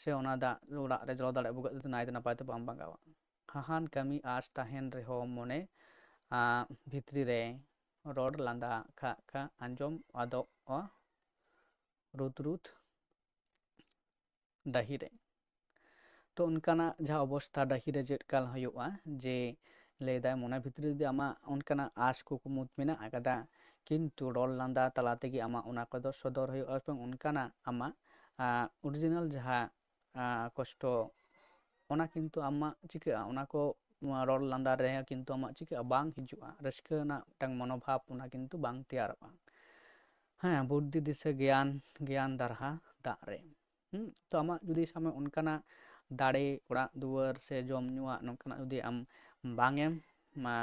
ᱥᱮ ᱚᱱᱟ ᱫᱟᱜ ᱚᱲᱟᱜ ᱨᱮ ᱡᱚᱨᱚ ᱫᱟᱲᱮᱭᱟᱜᱼᱟ, ᱵᱷᱩᱜᱟᱹᱜ ᱛᱮ ᱱᱟᱭᱛᱮ ᱱᱟᱯᱟᱭ ᱛᱮ ᱵᱟᱝ ᱵᱟᱜᱟᱣᱟ᱾ ᱦᱟᱦᱟᱱ ᱠᱟᱹᱢᱤ ᱟᱸᱥ ᱛᱟᱦᱮᱱ ᱨᱮᱦᱚᱸ ᱢᱚᱱᱮ, ᱟᱸ, ᱵᱷᱤᱛᱨᱤ ᱨᱮ ᱨᱚᱲ ᱞᱟᱸᱫᱟ ᱠᱷᱟᱜ ᱠᱷᱟᱜ ᱟᱸᱡᱚᱢ ᱟᱫᱚᱜᱼᱟ ᱨᱩᱛ ᱨᱩᱛ ᱰᱟᱹᱦᱤ ᱨᱮ᱾ ᱛᱚ ᱚᱱᱠᱟᱱᱟᱜ ᱡᱟᱦᱟᱸ ᱚᱵᱚᱥᱛᱷᱟ ᱰᱟᱹᱦᱤ ᱨᱮ ᱪᱮᱫ ᱠᱟᱞ ᱦᱩᱭᱩᱜᱼᱟ, ᱡᱮ ᱞᱟᱹᱭᱫᱟᱭ ᱢᱚᱱᱮ ᱵᱷᱤᱛᱨᱤ ᱨᱮ ᱡᱩᱫᱤ ᱟᱢᱟᱜ ᱚᱱᱠᱟᱱᱟᱜ ᱟᱸᱥ ᱠᱩᱠᱢᱩ ᱢᱮᱱᱟᱜ ᱟᱠᱟᱫᱟ, ᱠᱤᱱᱛᱩ ᱨᱚᱲ ᱞᱟᱸᱫᱟ ᱛᱟᱞᱟ ᱛᱮᱜᱮ ᱟᱢᱟᱜ ᱚᱱᱟ ᱠᱚᱫᱚ ᱥᱚᱫᱚᱨ ᱦᱩᱭᱩᱜᱼᱟ, ᱮᱵᱚᱝ ᱚᱱᱠᱟᱱᱟᱜ ᱟᱢᱟᱜ, ᱟᱸ, ᱚᱨᱤᱡᱤᱱᱟᱞ ᱡᱟᱦᱟᱸ, ᱟᱸ, ᱠᱚᱥᱴᱚ, ᱚᱱᱟ ᱠᱤᱱᱛᱩ ᱟᱢᱟᱜ ᱪᱤᱠᱟᱹᱜᱼᱟ, ᱚᱱᱟ ᱠᱚ ᱱᱚᱣᱟ ᱨᱚᱲ ᱞᱟᱸᱫᱟ ᱨᱮ ᱠᱤᱱᱛᱩ ᱟᱢᱟᱜ ᱪᱤᱠᱟᱹᱜᱼᱟ, ᱵᱟᱝ ᱦᱤᱡᱩᱜᱼᱟ, ᱨᱟᱹᱥᱠᱟᱹ ᱨᱮᱱᱟᱜ ᱢᱤᱫᱴᱟᱝ ᱢᱚᱱᱳᱵᱷᱟᱵᱽ ᱚᱱᱟ ᱠᱤᱱᱛᱩ ᱵᱟᱝ ᱛᱮᱭᱟᱨᱚᱜᱼᱟ᱾ ᱦᱮᱸ, ᱵᱩᱫᱽᱫᱷᱤ ᱫᱤᱥᱟᱹ ᱜᱮᱭᱟᱱ, ᱜᱮᱭᱟᱱ ᱫᱟᱨᱦᱟ ᱫᱟᱜ ᱨᱮ᱾ ᱦᱩᱸ, ᱛᱚ ᱟᱢᱟᱜ ᱡᱩᱫᱤ ᱥᱟᱵ ᱢᱮ ᱚᱱᱠᱟᱱᱟᱜ ᱫᱟᱲᱮ, ᱚᱲᱟᱜ ᱫᱩᱣᱟᱹᱨ ᱥᱮ ᱡᱚᱢ ᱧᱩᱣᱟᱜ ᱱᱚᱝᱠᱟᱱᱟᱜ ᱡᱩᱫᱤ ᱟᱢ ᱵᱟᱝ ᱮᱢ, ᱢᱟ,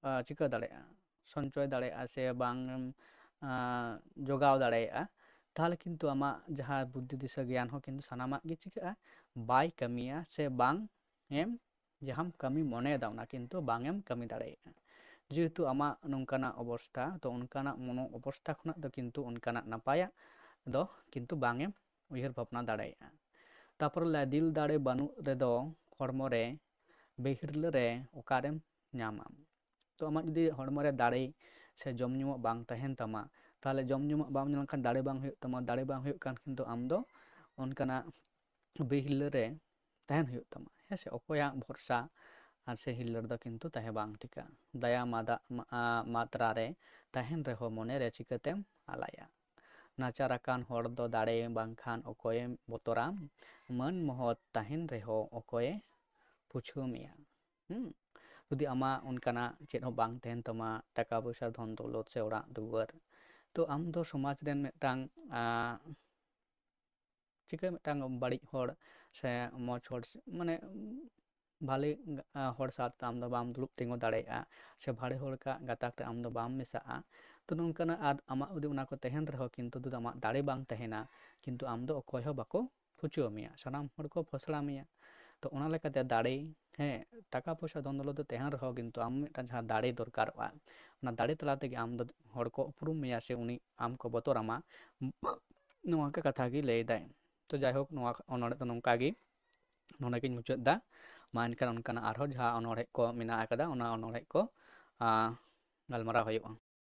ᱟ, ᱪᱤᱠᱟᱹ ᱫᱟᱲᱮᱭᱟᱜᱼᱟ, ᱥᱚᱧᱪᱚᱭ ᱫᱟᱲᱮᱭᱟᱜᱼᱟ ᱥᱮ ᱵᱟᱝ ᱮᱢ, ᱟ, ᱡᱚᱜᱟᱣ ᱫᱟᱲᱮᱭᱟᱜᱼᱟ, ᱛᱟᱦᱚᱞᱮ ᱠᱤᱱᱛᱩ ᱟᱢᱟᱜ ᱡᱟᱦᱟᱸ ᱵᱩᱫᱽᱫᱷᱤ ᱫᱤᱥᱟᱹ ᱜᱮᱭᱟᱱ ᱦᱚᱸ ᱠᱤᱱᱛᱩ ᱥᱟᱱᱟᱢᱟᱜ ᱜᱮ ᱪᱤᱠᱟᱹᱜᱼᱟ, ᱵᱟᱭ ᱠᱟᱹᱢᱤᱭᱟ ᱥᱮ ᱵᱟᱝ ᱮᱢ, ᱡᱟᱦᱟᱸᱢ ᱠᱟᱹᱢᱤ ᱢᱚᱱᱮᱭᱮᱫᱟ ᱚᱱᱟ ᱠᱤᱱᱛᱩ ᱵᱟᱝ ᱮᱢ ᱠᱟᱹᱢᱤ ᱫᱟᱲᱮᱭᱟᱜᱼᱟ᱾ ᱡᱮᱦᱮᱛᱩ ᱟᱢᱟᱜ ᱱᱚᱝᱠᱟᱱᱟᱜ ᱚᱵᱚᱥᱛᱷᱟ, ᱛᱚ ᱚᱱᱠᱟᱱᱟᱜ ᱢᱚᱱᱳ ᱚᱵᱚᱥᱛᱷᱟ ᱠᱷᱚᱱᱟᱜ ᱫᱚ ᱠᱤᱱᱛᱩ ᱚᱱᱠᱟᱱᱟᱜ ᱱᱟᱯᱟᱭᱟᱜ ᱫᱚ ᱠᱤᱱᱛᱩ ᱵᱟᱝ ᱮᱢ ᱩᱭᱦᱟᱹᱨ ᱵᱷᱟᱵᱽᱱᱟ ᱫᱟᱲᱮᱭᱟᱜᱼᱟ᱾ ᱛᱟᱯᱚᱨᱮ ᱞᱟᱹᱭᱟ, ᱫᱤᱞ ᱫᱟᱲᱮ ᱵᱟᱹᱱᱩᱜ ᱨᱮᱫᱚ ᱦᱚᱲᱢᱚ ᱨᱮ ᱵᱮᱦᱤᱨᱞᱟᱹ ᱨᱮ ᱚᱠᱟᱨᱮᱢ ᱧᱟᱢᱟ? ᱛᱚ ᱟᱢᱟᱜ ᱡᱩᱫᱤ ᱦᱚᱲᱢᱚ ᱨᱮ ᱫᱟᱲᱮ ᱥᱮ ᱡᱚᱢ ᱧᱩᱣᱟᱜ ᱵᱟᱝ ᱛᱟᱦᱮᱱ ᱛᱟᱢᱟ, ᱛᱟᱦᱚᱞᱮ ᱡᱚᱢ ᱧᱩᱣᱟᱜ ᱵᱟᱢ ᱧᱟᱢ ᱞᱮᱠᱷᱟᱱ ᱫᱟᱲᱮ ᱵᱟᱝ ᱦᱩᱭᱩᱜ ᱛᱟᱢᱟ, ᱫᱟᱲᱮ ᱵᱟᱝ ᱦᱩᱭᱩᱜ ᱠᱟᱱ ᱠᱷᱟᱱ ᱫᱚ ᱟᱢ ᱫᱚ ᱚᱱᱠᱟᱱᱟᱜ ᱵᱮᱦᱤᱨᱞᱟᱹ ᱨᱮ ᱛᱟᱦᱮᱱ ᱦᱩᱭᱩᱜ ᱛᱟᱢᱟ, ᱦᱮᱸ ᱥᱮ? ᱚᱠᱚᱭᱟᱜ ᱵᱷᱚᱨᱥᱟ ᱟᱨ ᱥᱮ ᱦᱤᱨᱞᱟᱹ ᱨᱮᱫᱚ ᱠᱤᱱᱛᱩ ᱛᱟᱦᱮᱸ ᱵᱟᱝ ᱴᱷᱤᱠᱟ᱾ ᱫᱟᱭᱟ ᱢᱟᱫᱟ-, ᱢᱟ-, ᱟ, ᱢᱟᱛᱨᱟ ᱨᱮ ᱛᱟᱦᱮᱱ ᱨᱮᱦᱚᱸ ᱢᱚᱱᱮ ᱨᱮ ᱪᱤᱠᱟᱹᱛᱮᱢ ᱟᱞᱟᱭᱟ? ᱱᱟᱪᱟᱨ ᱟᱠᱟᱱ ᱦᱚᱲ ᱫᱚ ᱫᱟᱲᱮ ᱵᱟᱝᱠᱷᱟᱱ ᱚᱠᱚᱭᱮ ᱵᱚᱛᱚᱨᱟ? ᱢᱟᱹᱱ ᱢᱚᱦᱚᱛ ᱛᱟᱦᱮᱱ ᱨᱮᱦᱚᱸ ᱚᱠᱚᱭᱮ ᱯᱩᱪᱷᱟᱹᱣ ᱢᱮᱭᱟ? ᱦᱩᱸ? ᱡᱩᱫᱤ ᱟᱢᱟᱜ ᱚᱱᱠᱟᱱᱟᱜ ᱪᱮᱫ ᱦᱚᱸ ᱵᱟᱝ ᱛᱟᱦᱮᱱ ᱛᱟᱢᱟ, ᱴᱟᱠᱟ ᱯᱚᱭᱥᱟ, ᱫᱷᱚᱱ ᱫᱚᱣᱞᱚᱛ ᱥᱮ ᱚᱲᱟᱜ ᱫᱩᱣᱟᱹᱨ, ᱛᱚ ᱟᱢ ᱫᱚ ᱥᱚᱢᱟᱡᱽ ᱨᱮᱱ ᱢᱤᱫᱴᱟᱝ, ᱟ, ᱪᱤᱠᱟᱹ ᱢᱤᱫᱴᱟᱝ ᱵᱟᱹᱲᱤᱡ ᱦᱚᱲ ᱥᱮ ᱢᱚᱡᱽ ᱦᱚᱲ ᱥᱮ, ᱢᱟᱱᱮ, ᱵᱷᱟᱞᱮ, ᱟ, ᱦᱚᱲ ᱥᱟᱶᱛᱮ ᱟᱢ ᱫᱚ ᱵᱟᱢ ᱫᱩᱲᱩᱵ ᱛᱤᱸᱜᱩ ᱫᱟᱲᱮᱭᱟᱜᱼᱟ, ᱥᱮ ᱵᱷᱟᱞᱮ ᱦᱚᱲ ᱠᱟᱜ ᱜᱟᱛᱟᱠ ᱨᱮ ᱟᱢ ᱫᱚ ᱵᱟᱢ ᱢᱮᱥᱟᱜᱼᱟ᱾ ᱛᱚ ᱱᱚᱝᱠᱟᱱᱟᱜ, ᱟᱨ ᱟᱢᱟᱜ ᱡᱩᱫᱤ ᱚᱱᱟ ᱠᱚ ᱛᱟᱦᱮᱱ ᱨᱮᱦᱚᱸ ᱠᱤᱱᱛᱩ ᱡᱩᱫᱤ ᱟᱢᱟᱜ ᱫᱟᱲᱮ ᱵᱟᱝ ᱛᱟᱦᱮᱱᱟ, ᱠᱤᱱᱛᱩ ᱟᱢ ᱫᱚ ᱚᱠᱚᱭ ᱦᱚᱸ ᱵᱟᱠᱚ ᱯᱷᱩᱪᱟᱹᱣ ᱢᱮᱭᱟ, ᱥᱟᱱᱟᱢ ᱦᱚᱲ ᱠᱚ ᱯᱷᱚᱥᱲᱟ ᱢᱮᱭᱟ᱾ ᱛᱚ ᱚᱱᱟ ᱞᱮᱠᱟᱛᱮ ᱫᱟᱲᱮ, ᱦᱮᱸ, ᱴᱟᱠᱟ ᱯᱚᱭᱥᱟ ᱫᱷᱚᱱ ᱫᱚᱞᱚᱛ ᱫᱚ ᱛᱟᱦᱮᱱ ᱨᱮᱦᱚᱸ ᱠᱤᱱᱛᱩ ᱟᱢ ᱢᱤᱫᱴᱟᱝ ᱡᱟᱦᱟᱸ ᱫᱟᱲᱮ ᱫᱚᱨᱠᱟᱨᱚᱜᱼᱟ, ᱚᱱᱟ ᱫᱟᱲᱮ ᱛᱟᱞᱟ ᱛᱮᱜᱮ ᱟᱢ ᱫᱚ ᱦᱚᱲ ᱠᱚ ᱩᱯᱨᱩᱢ ᱢᱮᱭᱟ ᱥᱮ ᱩᱱᱤ ᱟᱢ ᱠᱚ ᱵᱚᱛᱚᱨᱟᱢᱟ, ᱱᱚᱣᱟ ᱠᱚ ᱠᱟᱛᱷᱟ ᱜᱮ ᱞᱟᱹᱭ ᱫᱟᱭ᱾ ᱛᱚ ᱡᱟᱭᱦᱳᱠ, ᱱᱚᱣᱟ ᱚᱱᱚᱬᱦᱮ ᱫᱚ ᱱᱚᱝᱠᱟ ᱜᱮ ᱱᱚᱰᱮ ᱜᱤᱧ ᱢᱩᱪᱟᱹᱫ ᱮᱫᱟ᱾ ᱢᱟ ᱮᱱᱠᱷᱟᱱ ᱚᱱᱠᱟᱱᱟᱜ ᱟᱨᱦᱚᱸ ᱡᱟᱦᱟᱸ ᱚᱱᱚᱬᱦᱮ ᱠᱚ ᱢᱮᱱᱟᱜ ᱟᱠᱟᱫᱟ, ᱚᱱᱟ ᱚᱱᱚᱬᱦᱮ ᱠᱚ, ᱟ, ᱜᱟᱞᱢᱟᱨᱟᱣ ᱦᱩᱭᱩᱜᱼᱟ᱾